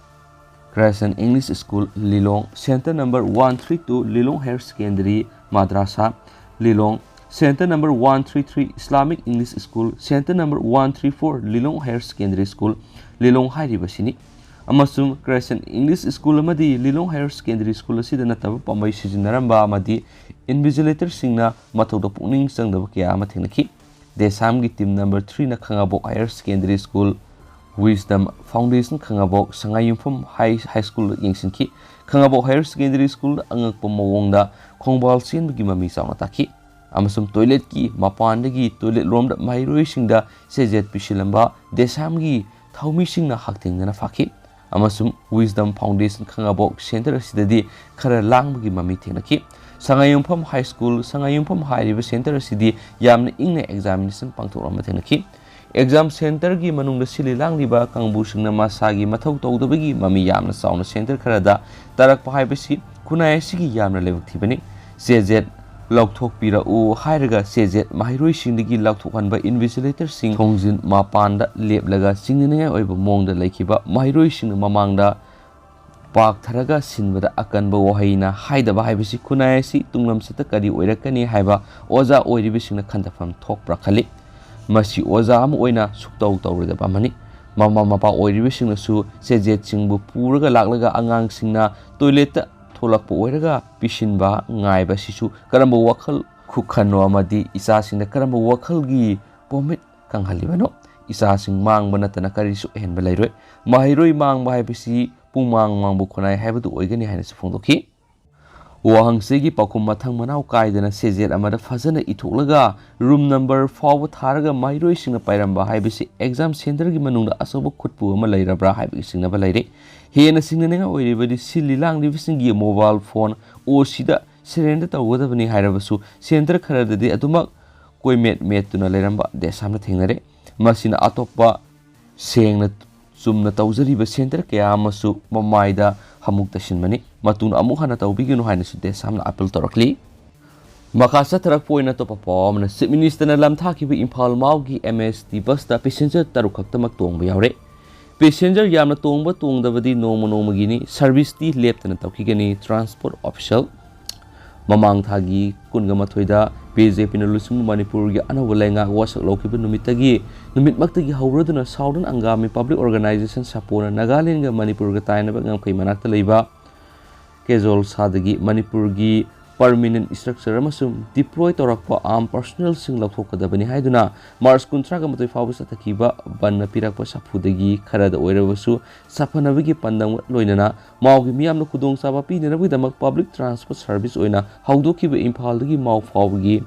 Christian English School, ꯂꯤꯂꯣꯡ, Centre number one three two Lilong Higher Secondary Madrasa, ꯂꯤꯂꯣꯡ, Centre number one three three Islamic English School, Centre number one three four Lilong Higher Secondary School, ꯂꯤꯂꯣꯡ ꯍꯥꯏꯔꯤꯕꯁꯤꯅꯤ꯫ ꯑꯃꯁꯨꯡ Christian English School ꯑꯃꯗꯤ Lilong Higher Secondary School ꯑꯁꯤꯗ ꯅꯠꯇꯕ ꯄꯥꯝꯕꯩ ꯁꯤꯖꯤꯟꯅꯔꯝꯕ ꯑꯃꯗꯤ invigilatorꯁꯤꯡꯅ ꯃꯊꯧꯗ ꯄꯨꯛꯅꯤꯡ ꯆꯪꯗꯕ ꯀꯌꯥ ꯑꯃ ꯊꯦꯡꯅꯈꯤ꯫ ꯗꯦꯁꯥꯝꯒꯤ team number threeꯅ ꯈꯥꯉꯕꯣꯛ Higher Secondary School, Wisdom Foundation ꯈꯥꯉꯕꯣꯛ, ꯁꯉꯥꯏꯌꯨꯝꯐꯝ High, High Schoolꯗ ꯌꯦꯡꯁꯤꯟꯈꯤ꯫ ꯈꯥꯉꯕꯣꯛ Higher Secondary Schoolꯗ ꯑꯉꯛꯄ ꯃꯑꯣꯡꯗ ꯈꯣꯡꯕꯥꯜ ꯆꯦꯟꯕꯒꯤ ꯃꯃꯤ ꯆꯥꯎꯅ ꯇꯥꯈꯤ꯫ ꯑꯃꯁꯨꯡ toiletꯀꯤ ꯃꯄꯥꯟꯗꯒꯤ toilet ꯂꯣꯝꯗ ꯃꯍꯩꯔꯣꯏꯁꯤꯡꯗ ꯆꯦꯖꯦꯠ ꯄꯤꯁꯤꯜꯂꯝꯕ ꯗꯦꯁꯥꯝꯒꯤ ꯊꯧꯃꯤꯁꯤꯡꯅ ꯍꯛꯊꯦꯡꯅꯅ ꯐꯥꯈꯤ꯫ ꯑꯃꯁꯨꯡ Wisdom Foundation ꯈꯥꯉꯕꯣꯛ Centre ꯑꯁꯤꯗꯗꯤ ꯈꯔ ꯂꯥꯡꯕꯒꯤ ꯃꯃꯤ ꯊꯦꯡꯅꯈꯤ꯫ ꯁꯉꯥꯏꯌꯨꯝꯐꯝ High School, ꯁꯉꯥꯏꯌꯨꯝꯐꯝ ꯍꯥꯏꯔꯤꯕ centre ꯑꯁꯤꯗꯤ ꯌꯥꯝꯅ ꯏꯪꯅ examination ꯄꯥꯡꯊꯣꯛꯂꯝꯕ ꯊꯦꯡꯅꯈꯤ꯫ Exam centreꯒꯤ ꯃꯅꯨꯡꯗ ꯁꯤꯜꯂꯤ ꯂꯥꯡꯂꯤꯕ ꯀꯥꯡꯕꯨꯁꯤꯡꯅ ꯃꯁꯥꯒꯤ ꯃꯊꯧ ꯇꯧꯗꯕꯒꯤ ꯃꯃꯤ ꯌꯥꯝꯅ ꯆꯥꯎꯅ centre ꯈꯔꯗ ꯇꯥꯔꯛꯄ ꯍꯥꯏꯕꯁꯤ ꯈꯨꯟꯅꯥꯏ ꯑꯁꯤꯒꯤ ꯌꯥꯝꯅ ꯂꯥꯏꯕꯛ ꯊꯤꯕꯅꯤ꯫ ꯆꯦꯖꯦꯠ ꯂꯧꯊꯣꯛꯄꯤꯔꯛꯎ ꯍꯥꯏꯔꯒ ꯆꯦꯖꯦꯠ ꯃꯍꯩꯔꯣꯏꯁꯤꯡꯗꯒꯤ ꯂꯧꯊꯣꯛꯍꯟꯕ invigilatorꯁꯤꯡ ꯊꯣꯡꯖꯤꯟ ꯃꯄꯥꯟꯗ ꯂꯦꯞꯂꯒ ꯆꯤꯡꯅꯅꯤꯡꯉꯥꯏ ꯑꯣꯏꯕ ꯃꯑꯣꯡꯗ ꯂꯩꯈꯤꯕ ꯃꯍꯩꯔꯣꯏꯁꯤꯡꯅ ꯃꯃꯥꯡꯗ ꯄꯥꯛꯊꯔꯒ ꯁꯤꯟꯕꯗ ꯑꯀꯟꯕ ꯋꯥꯍꯩꯅ ꯍꯥꯏꯗꯕ ꯍꯥꯏꯕꯁꯤ ꯈꯨꯟꯅꯥꯏ ꯑꯁꯤ ꯇꯨꯡꯂꯝꯆꯠꯇ ꯀꯔꯤ ꯑꯣꯏꯔꯛꯀꯅꯤ ꯍꯥꯏꯕ ꯑꯣꯖꯥ ꯑꯣꯏꯔꯤꯕꯁꯤꯡꯅ ꯈꯟꯊꯐꯝ ꯊꯣꯛꯄ꯭ꯔꯥ ꯈꯜꯂꯤ꯫ ꯃꯁꯤ ꯑꯣꯖꯥ ꯑꯃ ꯑꯣꯏꯅ ꯁꯨꯛꯇꯧ ꯇꯧꯔꯣꯏꯗꯕ ꯑꯃꯅꯤ꯫ ꯃꯃꯥ ꯃꯄꯥ ꯑꯣꯏꯔꯤꯕꯁꯤꯡꯅꯁꯨ ꯆꯦꯖꯦꯠꯁꯤꯡꯕꯨ ꯄꯨꯔꯒ ꯂꯥꯛꯂꯒ ꯑꯉꯥꯡꯁꯤꯡꯅ toiletꯇ ꯊꯣꯛꯂꯛꯄ ꯑꯣꯏꯔꯒ ꯄꯤꯁꯤꯟꯕ ꯉꯥꯏꯕ ꯑꯁꯤꯁꯨ ꯀꯔꯝꯕ ꯋꯥꯈꯜ ꯈꯨꯈꯟꯅꯣ ꯑꯃꯗꯤ ꯏꯆꯥꯁꯤꯡꯗ ꯀꯔꯝꯕ ꯋꯥꯈꯜꯒꯤ ꯄꯣꯃꯤꯠ ꯀꯪꯍꯜꯂꯤꯕꯅꯣ? ꯏꯆꯥꯁꯤꯡ ꯃꯥꯡꯕ ꯅꯠꯇꯅ ꯀꯔꯤꯁꯨ ꯑꯍꯦꯟꯕ ꯂꯩꯔꯣꯏ꯫ ꯃꯍꯩꯔꯣꯏ ꯃꯥꯡꯕ ꯍꯥꯏꯕꯁꯤ ꯄꯨꯡꯃꯥꯡ ꯃꯥꯡꯕ ꯈꯨꯟꯅꯥꯏ ꯍꯥꯏꯕꯗꯨ ꯑꯣꯏꯒꯅꯤ ꯍꯥꯏꯅꯁꯨ ꯐꯣꯡꯗꯣꯛꯈꯤ꯫ ꯋꯥꯍꯪꯁꯤꯒꯤ ꯄꯥꯎꯈꯨꯝ ꯃꯊꯪ ꯃꯅꯥꯎ ꯀꯥꯏꯗꯅ ꯁꯦꯖꯦꯠ ꯑꯃꯗ ꯐꯖꯅ ꯏꯊꯣꯛꯂꯒ ꯔꯨꯝ ꯅꯝꯕꯔ ꯐꯥꯎꯕ ꯊꯥꯔꯒ ꯃꯍꯩꯔꯣꯏꯁꯤꯡꯅ ꯄꯥꯏꯔꯝꯕ ꯍꯥꯏꯕꯁꯤ ꯑꯦꯛꯖꯥꯝ ꯁꯦꯟꯇꯔꯒꯤ ꯃꯅꯨꯡꯗ ꯑꯆꯧꯕ ꯈꯨꯠꯄꯨ ꯑꯃ ꯂꯩꯔꯕ꯭ꯔꯥ ꯍꯥꯏꯕꯒꯤ ꯆꯤꯡꯅꯕ ꯂꯩꯔꯦ꯫ ꯍꯦꯟꯅ ꯆꯤꯡꯅꯅꯤꯡꯉꯥꯏ ꯑꯣꯏꯔꯤꯕꯗꯤ ꯁꯤꯜꯂꯤ ꯂꯥꯡꯂꯤꯕꯁꯤꯡꯒꯤ ꯃꯣꯕꯥꯏꯜ ꯐꯣꯟ ꯑꯣ ꯁꯤꯗ ꯁꯔꯦꯟꯗꯔ ꯇꯧꯒꯗꯕꯅꯤ ꯍꯥꯏꯔꯕꯁꯨ ꯁꯦꯟꯇꯔ ꯈꯔꯗꯗꯤ ꯑꯗꯨꯃꯛ ꯀꯣꯏꯃꯦꯠ ꯃꯦꯠꯇꯨꯅ ꯂꯩꯔꯝꯕ ꯗꯦꯁꯥꯝꯅ ꯊꯦꯡꯅꯔꯦ꯫ ꯃꯁꯤꯅ ꯑꯇꯣꯞꯄ ꯁꯦꯡꯅ ꯆꯨꯝꯅ ꯇꯧꯖꯔꯤꯕ ꯁꯦꯟꯇꯔ ꯀꯌꯥ ꯑꯃꯁꯨ ꯃꯃꯥꯏꯗ ꯍꯃꯨꯛ ꯇꯩꯁꯤꯟꯕꯅꯤ꯫ ꯃꯇꯨꯡꯗ ꯑꯃꯨꯛ ꯍꯟꯅ ꯇꯧꯕꯤꯒꯅꯨ ꯍꯥꯏꯅꯁꯨ ꯗꯦꯁꯥꯝꯅ ꯑꯥꯄꯤꯜ ꯇꯧꯔꯛꯂꯤ꯫ ꯃꯈꯥ ꯆꯠꯊꯔꯛꯄ ꯑꯣꯏꯅ ꯑꯇꯣꯞꯄ ꯄꯥꯎ ꯑꯃꯅ, ꯆꯤꯐ ꯃꯤꯅꯤꯁꯇꯔꯅ ꯂꯝꯊꯥꯈꯤꯕ ꯏꯝꯐꯥꯜ ꯃꯥꯎꯒꯤ ꯑꯦꯝ ꯑꯦꯁ ꯇꯤ ꯕꯁꯇ ꯄꯦꯁꯦꯟꯖꯔ ꯇꯔꯨꯛ ꯈꯛꯇꯃꯛ ꯇꯣꯡꯕ ꯌꯥꯎꯔꯦ꯫ ꯄꯦꯁꯦꯟꯖꯔ ꯌꯥꯝꯅ ꯇꯣꯡꯕ ꯇꯣꯡꯗꯕꯗꯤ ꯅꯣꯡꯃ ꯅꯣꯡꯃꯒꯤꯅꯤ, ꯁꯔꯚꯤꯁꯇꯤ ꯂꯦꯞꯇꯅ ꯇꯧꯈꯤꯒꯅꯤ, ꯇ꯭ꯔꯥꯟꯁꯄꯣꯔꯠ ꯑꯣꯐꯤꯁꯤꯌꯦꯜ꯫ ꯃꯃꯥꯡ ꯊꯥꯒꯤ ꯀꯨꯟꯒ ꯃꯥꯊꯣꯏꯗ ꯕꯤ ꯖꯦ ꯄꯤꯅ ꯂꯨꯆꯤꯡꯕ ꯃꯅꯤꯄꯨꯔꯒꯤ ꯑꯅꯧꯕ ꯂꯩꯉꯥꯛ ꯋꯥꯁꯛ ꯂꯧꯈꯤꯕ ꯅꯨꯃꯤꯠꯇꯒꯤ, ꯅꯨꯃꯤꯠꯃꯛꯇꯒꯤ ꯍꯧꯔꯗꯨꯅ ꯁꯥꯎꯗꯔꯟ ꯑꯪꯒꯥꯃꯤ ꯄꯕ꯭ꯂꯤꯛ ꯑꯣꯔꯒꯅꯥꯏꯖꯦꯁꯟ, ꯁꯥꯄꯣꯅ, ꯅꯥꯒꯥꯂꯦꯟꯒ ꯃꯅꯤꯄꯨꯔꯒ ꯇꯥꯏꯅꯕ ꯉꯝꯈꯩ ꯃꯅꯥꯛꯇ ꯂꯩꯕ ꯀꯦꯖꯣꯜꯁꯥꯗꯒꯤ ꯃꯅꯤꯄꯨꯔꯒꯤ ꯄꯔꯃꯤꯅꯦꯟ ꯏꯁꯇ꯭ꯔꯛꯆꯔ ꯑꯃꯁꯨꯡ ꯗꯤꯄ꯭ꯂꯣꯏ ꯇꯧꯔꯛꯄ ꯑꯥꯔꯝ ꯄꯔꯁꯣꯅꯦꯜꯁꯤꯡ ꯂꯧꯊꯣꯛꯀꯗꯕꯅꯤ ꯍꯥꯏꯗꯨꯅ ꯃꯥꯔꯆ ꯀꯨꯟꯊ꯭ꯔꯥꯒ ꯃꯥꯊꯣꯏ ꯐꯥꯎꯕ ꯆꯠꯊꯈꯤꯕ ꯕꯟꯅ ꯄꯤꯔꯛꯄ ꯁꯥꯐꯨꯗꯒꯤ ꯈꯔꯗ ꯑꯣꯏꯔꯕꯁꯨ ꯁꯥꯐꯅꯕꯒꯤ ꯄꯥꯟꯗꯝꯒ ꯂꯣꯏꯅꯅ ꯃꯥꯎꯒꯤ ꯃꯤꯌꯥꯝꯅ ꯈꯨꯗꯣꯡꯆꯥꯕ ꯄꯤꯅꯅꯕꯒꯤꯗꯃꯛ ꯄꯕ꯭ꯂꯤꯛ ꯇ꯭ꯔꯥꯟꯁꯄꯣꯔꯠ ꯁꯔꯚꯤꯁ ꯑꯣꯏꯅ ꯍꯧꯗꯣꯛꯈꯤꯕ ꯏꯝꯐꯥꯜꯗꯒꯤ ꯃꯥꯎ ꯐꯥꯎꯕꯒꯤ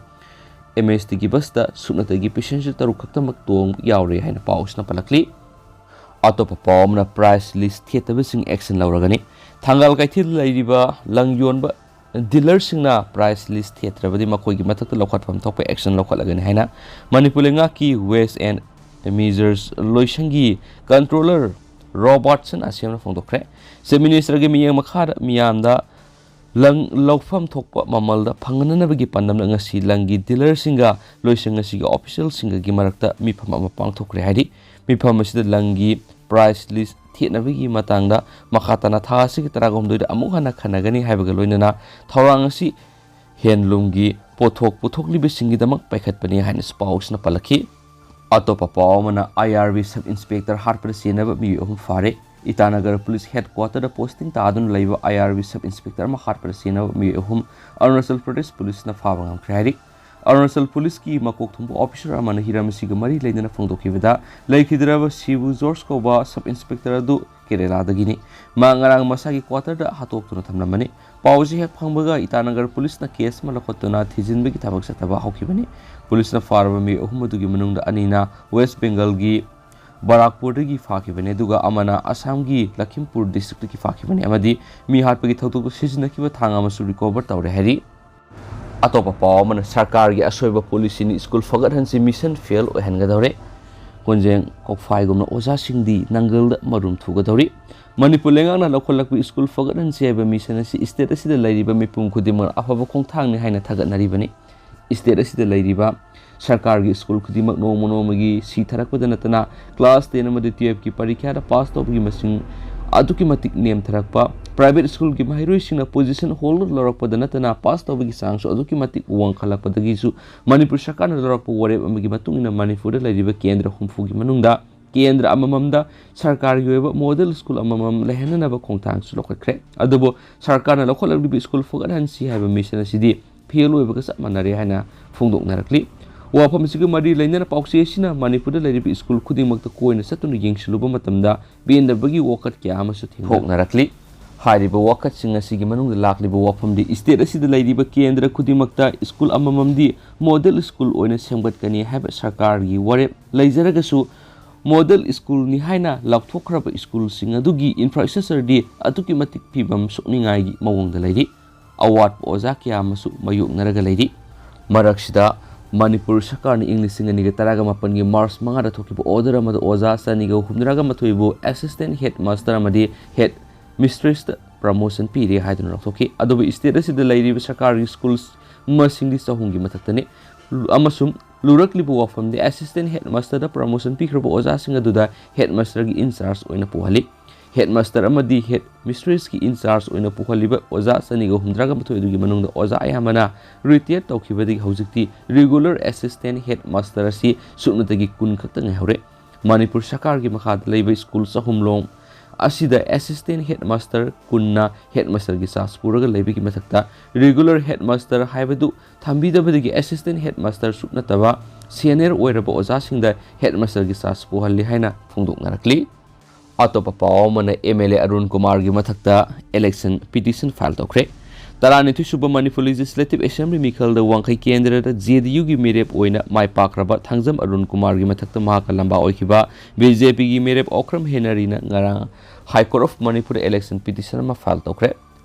ꯑꯦꯝ ꯑꯦꯁ ꯇꯤꯒꯤ ꯕꯁꯇ ꯁꯨꯞꯅꯇꯒꯤ ꯄꯦꯁꯦꯟꯖꯔ ꯇꯔꯨꯛ ꯈꯛꯇꯃꯛ ꯇꯣꯡꯕ ꯌꯥꯎꯔꯦ ꯍꯥꯏꯅ ꯄꯥꯎ ꯑꯁꯤꯅ ꯄꯜꯂꯛꯂꯤ꯫ ꯑꯇꯣꯞꯄ ꯄꯥꯎ ꯑꯃꯅ, ꯄ꯭ꯔꯥꯏꯁ ꯂꯤꯁ ꯊꯦꯠꯇꯕꯁꯤꯡ ꯑꯦꯛꯁꯟ ꯂꯧꯔꯒꯅꯤ꯫ ꯊꯪꯒꯥꯜ ꯀꯩꯊꯦꯜꯗ ꯂꯩꯔꯤꯕ ꯂꯪ ꯌꯣꯟꯕ ꯗꯤꯂꯔꯁꯤꯡꯅ ꯄ꯭ꯔꯥꯏꯁ ꯂꯤꯁ ꯊꯦꯠꯇ꯭ꯔꯕꯗꯤ ꯃꯈꯣꯏꯒꯤ ꯃꯊꯛꯇ ꯂꯧꯈꯠꯐꯝ ꯊꯣꯛꯄ ꯑꯦꯛꯁꯟ ꯂꯧꯈꯠꯂꯒꯅꯤ ꯍꯥꯏꯅ ꯃꯅꯤꯄꯨꯔ ꯂꯩꯉꯥꯛꯀꯤ ꯋꯦꯁ ꯑꯦꯟ ꯃꯤꯖꯔꯁ ꯂꯣꯏꯁꯪꯒꯤ ꯀꯟꯇ꯭ꯔꯣꯂꯔ ꯔꯣꯕꯥꯔꯠꯁꯟ ꯑꯁꯦꯝꯅ ꯐꯣꯡꯗꯣꯛꯈ꯭ꯔꯦ꯫ ꯆꯤꯐ ꯃꯤꯅꯤꯁꯇꯔꯒꯤ ꯃꯤꯠꯌꯦꯡ ꯃꯈꯥꯗ ꯃꯤꯌꯥꯝꯗ ꯂꯪ ꯂꯧꯐꯝ ꯊꯣꯛꯄ ꯃꯃꯜꯗ ꯐꯪꯍꯟꯅꯕꯒꯤ ꯄꯥꯟꯗꯝꯗ ꯉꯁꯤ ꯂꯪꯒꯤ ꯗꯤꯂꯔꯁꯤꯡꯒ ꯂꯣꯏꯁꯪ ꯑꯁꯤꯒꯤ ꯑꯣꯐꯤꯁꯤꯌꯦꯜꯁꯤꯡꯒꯒꯤ ꯃꯔꯛꯇ ꯃꯤꯐꯝ ꯑꯃ ꯄꯥꯡꯊꯣꯛꯈ꯭ꯔꯦ ꯍꯥꯏꯔꯤ꯫ ꯃꯤꯐꯝ ꯑꯁꯤꯗ ꯂꯪꯒꯤ ꯄ꯭ꯔꯥꯏꯁ ꯂꯤꯁ ꯊꯦꯠꯅꯕꯒꯤ ꯃꯇꯥꯡꯗ ꯃꯈꯥ ꯇꯥꯅ ꯊꯥ ꯑꯁꯤꯒꯤ ꯇꯔꯥꯍꯨꯝꯗꯣꯏꯗ ꯑꯃꯨꯛ ꯍꯟꯅ ꯈꯟꯅꯒꯅꯤ ꯍꯥꯏꯕꯒ ꯂꯣꯏꯅꯅ ꯊꯧꯔꯥꯡ ꯑꯁꯤ ꯍꯦꯟꯂꯨꯝꯒꯤ ꯄꯣꯠꯊꯣꯛ ꯄꯨꯊꯣꯛꯂꯤꯕꯁꯤꯡꯒꯤꯗꯃꯛ ꯄꯥꯏꯈꯠꯄꯅꯤ ꯍꯥꯏꯅꯁꯨ ꯄꯥꯎ ꯑꯁꯤꯅ ꯄꯜꯂꯛꯈꯤ꯫ ꯑꯇꯣꯞꯄ ꯄꯥꯎ ꯑꯃꯅ, ꯑꯥꯏ ꯑꯥꯔ ꯕꯤ ꯁꯕ ꯏꯟꯁꯄꯦꯛꯇꯔ ꯍꯥꯠꯄꯗ ꯆꯦꯟꯅꯕ ꯃꯤꯑꯣꯏ ꯑꯍꯨꯝ ꯐꯥꯔꯦ꯫ ꯏꯇꯥꯅꯒꯔ ꯄꯨꯂꯤꯁ ꯍꯦꯗꯀ꯭ꯋꯥꯇꯔꯗ ꯄꯣꯁꯇꯤꯡ ꯇꯥꯗꯨꯅ ꯂꯩꯕ ꯑꯥꯏ ꯑꯥꯔ ꯕꯤ ꯁꯕ ꯏꯟꯁꯄꯦꯛꯇꯔ ꯑꯃ ꯍꯥꯠꯄꯗ ꯆꯦꯟꯅꯕ ꯃꯤꯑꯣꯏ ꯑꯍꯨꯝ ꯑꯔꯨꯅꯥꯆꯜ ꯄ꯭ꯔꯗꯦꯁ ꯄꯨꯂꯤꯁꯅ ꯐꯥꯕ ꯉꯝꯈ꯭ꯔꯦ ꯍꯥꯏꯔꯤ꯫ ꯑꯔꯨꯅꯥꯆꯜ ꯄꯨꯂꯤꯁꯀꯤ ꯃꯀꯣꯛ ꯊꯣꯡꯕ ꯑꯣꯐꯤꯁꯥꯔ ꯑꯃꯅ ꯍꯤꯔꯝ ꯑꯁꯤꯒ ꯃꯔꯤ ꯂꯩꯅꯅ ꯐꯣꯡꯗꯣꯛꯈꯤꯕꯗ, ꯂꯩꯈꯤꯗ꯭ꯔꯕ ꯁꯤꯕꯨ ꯖꯣꯔꯖ ꯀꯧꯕ ꯁꯕ ꯏꯟꯁꯄꯦꯛꯇꯔ ꯑꯗꯨ ꯀꯦꯔꯦꯂꯥꯗꯒꯤꯅꯤ꯫ ꯃꯥ ꯉꯔꯥꯡ ꯃꯁꯥꯒꯤ ꯀ꯭ꯋꯥꯇꯔꯗ ꯍꯥꯠꯇꯣꯛꯇꯨꯅ ꯊꯝꯂꯝꯕꯅꯤ꯫ ꯄꯥꯎ ꯑꯁꯤ ꯍꯦꯛ ꯐꯪꯕꯒ ꯏꯇꯥꯅꯒꯔ ꯄꯨꯂꯤꯁꯅ ꯀꯦꯁ ꯑꯃ ꯂꯧꯈꯠꯇꯨꯅ ꯊꯤꯖꯤꯟꯕꯒꯤ ꯊꯕꯛ ꯆꯠꯊꯕ ꯍꯧꯈꯤꯕꯅꯤ꯫ ꯄꯨꯂꯤꯁꯅ ꯐꯥꯔꯕ ꯃꯤꯑꯣꯏ ꯑꯍꯨꯝ ꯑꯗꯨꯒꯤ ꯃꯅꯨꯡꯗ ꯑꯅꯤꯅ ꯋꯦꯁ ꯕꯦꯡꯒꯜꯒꯤ ꯕꯔꯥꯛꯄꯨꯔꯗꯒꯤ ꯐꯥꯈꯤꯕꯅꯤ, ꯑꯗꯨꯒ ꯑꯃꯅ ꯑꯁꯥꯝꯒꯤ ꯂꯈꯤꯝꯄꯨꯔ ꯗꯤꯁꯇ꯭ꯔꯤꯛꯇꯒꯤ ꯐꯥꯈꯤꯕꯅꯤ ꯑꯃꯗꯤ ꯃꯤ ꯍꯥꯠꯄꯒꯤ ꯊꯧꯗꯣꯛꯇ ꯁꯤꯖꯤꯟꯅꯈꯤꯕ ꯊꯥꯡ ꯑꯃꯁꯨ ꯔꯤꯀꯣꯚꯔ ꯇꯧꯔꯦ ꯍꯥꯏꯔꯤ꯫ ꯑꯇꯣꯞꯄ ꯄꯥꯎ ꯑꯃꯅ, ꯁꯔꯀꯥꯔꯒꯤ ꯑꯁꯣꯏꯕ ꯄꯣꯂꯤꯁꯤꯅꯤ ꯁ꯭ꯀꯨꯜ ꯐꯒꯠꯍꯟꯁꯤ ꯃꯤꯁꯟ ꯐꯦꯜ ꯑꯣꯏꯍꯟꯒꯗꯧꯔꯦ꯫ ꯀꯣꯟꯖꯦꯡ ꯀꯣꯛꯐꯥꯏꯒꯨꯝꯅ ꯑꯣꯖꯥꯁꯤꯡꯗꯤ ꯅꯪꯒꯜꯗ ꯃꯔꯨꯝ ꯊꯨꯒꯗꯧꯔꯤ꯫ ꯃꯅꯤꯄꯨꯔ ꯂꯩꯉꯥꯛꯅ ꯂꯧꯈꯠꯂꯛꯄ ꯁ꯭ꯀꯨꯜ ꯐꯒꯠꯍꯟꯁꯤ ꯍꯥꯏꯕ ꯃꯤꯁꯟ ꯑꯁꯤ ꯁ꯭ꯇꯦꯠ ꯑꯁꯤꯗ ꯂꯩꯔꯤꯕ ꯃꯤꯄꯨꯝ ꯈꯨꯗꯤꯡꯃꯛ ꯑꯐꯕ ꯈꯣꯡꯊꯥꯡꯅꯤ ꯍꯥꯏꯅ ꯊꯥꯒꯠꯅꯔꯤꯕꯅꯤ꯫ ꯁ꯭ꯇꯦꯠ ꯑꯁꯤꯗ ꯂꯩꯔꯤꯕ ꯁꯔꯀꯥꯔꯒꯤ ꯁ꯭ꯀꯨꯜ ꯈꯨꯗꯤꯡꯃꯛ ꯅꯣꯡꯃ ꯅꯣꯡꯃꯒꯤ ꯁꯤꯊꯔꯛꯄꯗ ꯅꯠꯇꯅ, ꯀ꯭ꯂꯥꯁ ꯇꯦꯟ ꯑꯃꯗꯤ ꯇꯨꯌꯦꯜꯐꯀꯤ ꯄꯔꯤꯈ꯭ꯌꯥꯗ ꯄꯥꯁ ꯇꯧꯕꯒꯤ ꯃꯁꯤꯡ ꯑꯗꯨꯛꯀꯤ ꯃꯇꯤꯛ ꯅꯦꯝꯊꯔꯛꯄ, ꯄ꯭ꯔꯥꯏꯚꯦꯠ ꯁ꯭ꯀꯨꯜꯒꯤ ꯃꯍꯩꯔꯣꯏꯁꯤꯡꯅ ꯄꯣꯖꯤꯁꯟ ꯍꯣꯜꯗꯔ ꯂꯧꯔꯛꯄꯗ ꯅꯠꯇꯅ ꯄꯥꯁ ꯇꯧꯕꯒꯤ ꯆꯥꯡꯁꯨ ꯑꯗꯨꯛꯀꯤ ꯃꯇꯤꯛ ꯋꯥꯡꯈꯠꯂꯛꯄꯗꯒꯤꯁꯨ ꯃꯅꯤꯄꯨꯔ ꯁꯔꯀꯥꯔꯅ ꯂꯧꯔꯛꯄ ꯋꯥꯔꯦꯞ ꯑꯃꯒꯤ ꯃꯇꯨꯡ ꯏꯟꯅ ꯃꯅꯤꯄꯨꯔꯗ ꯂꯩꯔꯤꯕ ꯀꯦꯟꯗ꯭ꯔ ꯍꯨꯝꯐꯨꯒꯤ ꯃꯅꯨꯡꯗ ꯀꯦꯟꯗ꯭ꯔ ꯑꯃꯃꯝꯗ ꯁꯔꯀꯥꯔꯒꯤ ꯑꯣꯏꯕ ꯃꯣꯗꯦꯜ ꯁ꯭ꯀꯨꯜ ꯑꯃꯃꯝ ꯂꯩꯍꯟꯅꯅꯕ ꯈꯣꯡꯊꯥꯡꯁꯨ ꯂꯧꯈꯠꯈ꯭ꯔꯦ꯫ ꯑꯗꯨꯕꯨ ꯁꯔꯀꯥꯔꯅ ꯂꯧꯈꯠꯂꯛꯂꯤꯕ ꯁ꯭ꯀꯨꯜ ꯐꯒꯠꯍꯟꯁꯤ ꯍꯥꯏꯕ ꯃꯤꯁꯟ ꯑꯁꯤꯗꯤ ꯐꯦꯜ ꯑꯣꯏꯕꯒ ꯆꯞ ꯃꯥꯟꯅꯔꯦ ꯍꯥꯏꯅ ꯐꯣꯡꯗꯣꯛꯅꯔꯛꯂꯤ꯫ ꯋꯥꯐꯝ ꯑꯁꯤꯒ ꯃꯔꯤ ꯂꯩꯅꯅ ꯄꯥꯎꯆꯦ ꯑꯁꯤꯅ ꯃꯅꯤꯄꯨꯔꯗ ꯂꯩꯔꯤꯕ ꯁ꯭ꯀꯨꯜ ꯈꯨꯗꯤꯡꯃꯛꯇ ꯀꯣꯏꯅ ꯆꯠꯇꯨꯅ ꯌꯦꯡꯁꯤꯜꯂꯨꯕ ꯃꯇꯝꯗ ꯄꯦꯟꯗꯕꯒꯤ ꯋꯥꯀꯠ ꯀꯌꯥ ꯑꯃꯁꯨ ꯊꯦꯡꯅꯔꯛꯂꯤ꯫ ꯍꯥꯏꯔꯤꯕ ꯋꯥꯀꯠꯁꯤꯡ ꯑꯁꯤꯒꯤ ꯃꯅꯨꯡꯗ ꯂꯥꯛꯂꯤꯕ ꯋꯥꯐꯝꯗꯤ ꯁ꯭ꯇꯦꯠ ꯑꯁꯤꯗ ꯂꯩꯔꯤꯕ ꯀꯦꯟꯗ꯭ꯔ ꯈꯨꯗꯤꯡꯃꯛꯇ ꯁ꯭ꯀꯨꯜ ꯑꯃꯃꯝꯗꯤ ꯃꯣꯗꯦꯜ ꯁ꯭ꯀꯨꯜ ꯑꯣꯏꯅ ꯁꯦꯝꯒꯠꯀꯅꯤ ꯍꯥꯏꯕ ꯁꯔꯀꯥꯔꯒꯤ ꯋꯥꯔꯦꯞ ꯂꯩꯖꯔꯒꯁꯨ, ꯃꯣꯗꯦꯜ ꯁ꯭ꯀꯨꯜꯅꯤ ꯍꯥꯏꯅ ꯂꯥꯎꯊꯣꯛꯈ꯭ꯔꯕ ꯁ꯭ꯀꯨꯜꯁꯤꯡ ꯑꯗꯨꯒꯤ ꯏꯟꯐ꯭ꯔꯥꯁ꯭ꯇ꯭ꯔꯛꯆꯔꯗꯤ ꯑꯗꯨꯛꯀꯤ ꯃꯇꯤꯛ ꯐꯤꯕꯝ ꯁꯣꯛꯅꯤꯡꯉꯥꯏꯒꯤ ꯃꯑꯣꯡꯗ ꯂꯩꯔꯤ꯫ ꯑꯋꯥꯠꯄ ꯑꯣꯖꯥ ꯀꯌꯥ ꯑꯃꯁꯨ ꯃꯥꯌꯣꯛꯅꯔꯒ ꯂꯩꯔꯤ꯫ ꯃꯔꯛꯁꯤꯗ ꯃꯅꯤꯄꯨꯔ ꯁꯔꯀꯥꯔꯅ ꯏꯪ ꯂꯤꯁꯤꯡ ꯑꯅꯤꯒ ꯇꯔꯥꯒ ꯃꯥꯄꯟꯒꯤ ꯃꯥꯔꯆ ꯃꯉꯥꯗ ꯊꯣꯛꯈꯤꯕ ꯑꯣꯔꯗꯔ ꯑꯃꯗ ꯑꯣꯖꯥ ꯆꯅꯤꯒ ꯍꯨꯝꯗ꯭ꯔꯥꯒ ꯃꯥꯊꯣꯏꯕꯨ ꯑꯦꯁꯤꯁꯇꯦꯟ ꯍꯦꯗ ꯃꯥꯁꯇꯔ ꯑꯃꯗꯤ ꯍꯦꯗ ꯃꯤꯁꯇ꯭ꯔꯦꯁꯇ ꯄ꯭ꯔꯃꯣꯁꯟ ꯄꯤꯔꯦ ꯍꯥꯏꯗꯨꯅ ꯂꯥꯎꯊꯣꯛꯈꯤ꯫ ꯑꯗꯨꯕꯨ ꯁ꯭ꯇꯦꯠ ꯑꯁꯤꯗ ꯂꯩꯔꯤꯕ ꯁꯔꯀꯥꯔꯒꯤ ꯁ꯭ꯀꯨꯜ ꯃꯁꯤꯡꯗꯤ ꯆꯍꯨꯝꯒꯤ ꯃꯊꯛꯇꯅꯤ꯫ ꯑꯃꯁꯨꯡ ꯂꯨꯔꯛꯂꯤꯕ ꯋꯥꯐꯝꯗꯤ ꯑꯦꯁꯤꯁꯇꯦꯟ ꯍꯦꯗ ꯃꯥꯁꯇꯔꯗ ꯄ꯭ꯔꯃꯣꯁꯟ ꯄꯤꯈ꯭ꯔꯕ ꯑꯣꯖꯥꯁꯤꯡ ꯑꯗꯨꯗ ꯍꯦꯗ ꯃꯥꯁꯇꯔꯒꯤ ꯏꯟꯆꯥꯔꯖ ꯑꯣꯏꯅ ꯄꯨꯍꯜꯂꯤ꯫ ꯍꯦꯗ ꯃꯥꯁꯇꯔ ꯑꯃꯗꯤ ꯍꯦꯗ ꯃꯤꯁꯇ꯭ꯔꯦꯁꯀꯤ ꯏꯟꯆꯥꯔꯖ ꯑꯣꯏꯅ ꯄꯨꯍꯜꯂꯤꯕ ꯑꯣꯖꯥ ꯆꯅꯤꯒ ꯍꯨꯝꯗ꯭ꯔꯥꯒ ꯃꯥꯊꯣꯏ ꯑꯗꯨꯒꯤ ꯃꯅꯨꯡꯗ ꯑꯣꯖꯥ ꯑꯌꯥꯝꯕꯅ ꯔꯤꯇꯥꯌꯔ ꯇꯧꯈꯤꯕꯗꯒꯤ ꯍꯧꯖꯤꯛꯇꯤ ꯔꯤꯒꯨꯂꯔ ꯑꯦꯁꯤꯁꯇꯦꯟ ꯍꯦꯗ ꯃꯥꯁꯇꯔ ꯑꯁꯤ ꯁꯨꯞꯅꯇꯒꯤ ꯀꯨꯟ ꯈꯛꯇ ꯉꯥꯏꯍꯧꯔꯦ꯫ ꯃꯅꯤꯄꯨꯔ ꯁꯔꯀꯥꯔꯒꯤ ꯃꯈꯥꯗ ꯂꯩꯕ ꯁ꯭ꯀꯨꯜ ꯆꯍꯨꯝ ꯂꯣꯝ ꯑꯁꯤꯗ assistant headmaster ꯀꯨꯟꯅ headmasterꯒꯤ charge ꯄꯨꯔꯒ ꯂꯩꯕꯒꯤ ꯃꯊꯛꯇ regular headmaster ꯍꯥꯏꯕꯗꯨ ꯊꯝꯕꯤꯗꯕꯗꯒꯤ assistant headmaster ꯁꯨꯞ ꯅꯠꯇꯕ senior ꯑꯣꯏꯔꯕ ꯑꯣꯖꯥꯁꯤꯡꯗ headmasterꯒꯤ charge ꯄꯨꯍꯜꯂꯤ ꯍꯥꯏꯅ ꯐꯣꯡꯗꯣꯛꯅꯔꯛꯂꯤ꯫ ꯑꯇꯣꯞꯄ ꯄꯥꯎ ꯑꯃꯅ MLA ꯑꯔꯨꯟ ꯀꯨꯃꯥꯔꯒꯤ ꯃꯊꯛꯇ election petition file ꯇꯧꯈ꯭ꯔꯦ꯫ ꯇꯔꯥꯅꯤꯊꯣꯏ ꯁꯨꯕ ꯃꯅꯤꯄꯨꯔ Legislative Assembly ꯃꯤꯈꯜꯗ ꯋꯥꯡꯈꯩ ꯀꯦꯟꯗ꯭ꯔꯗ JDUꯒꯤ ꯃꯤꯔꯦꯞ ꯑꯣꯏꯅ ꯃꯥꯏ ꯄꯥꯛꯈ꯭ꯔꯕ ꯊꯥꯡꯖꯝ ꯑꯔꯨꯟ ꯀꯨꯃꯥꯔꯒꯤ ꯃꯊꯛꯇ ꯃꯍꯥꯛꯀ ꯂꯝꯕꯥ ꯑꯣꯏꯈꯤꯕ BJPꯒꯤ ꯃꯤꯔꯦꯞ ꯑꯣꯀ꯭ꯔꯝ ꯍꯦꯅꯔꯤꯅ ꯉꯔꯥꯡ High Court of Manipur election petition ꯑꯃ file ꯇꯧꯈ꯭ꯔꯦ꯫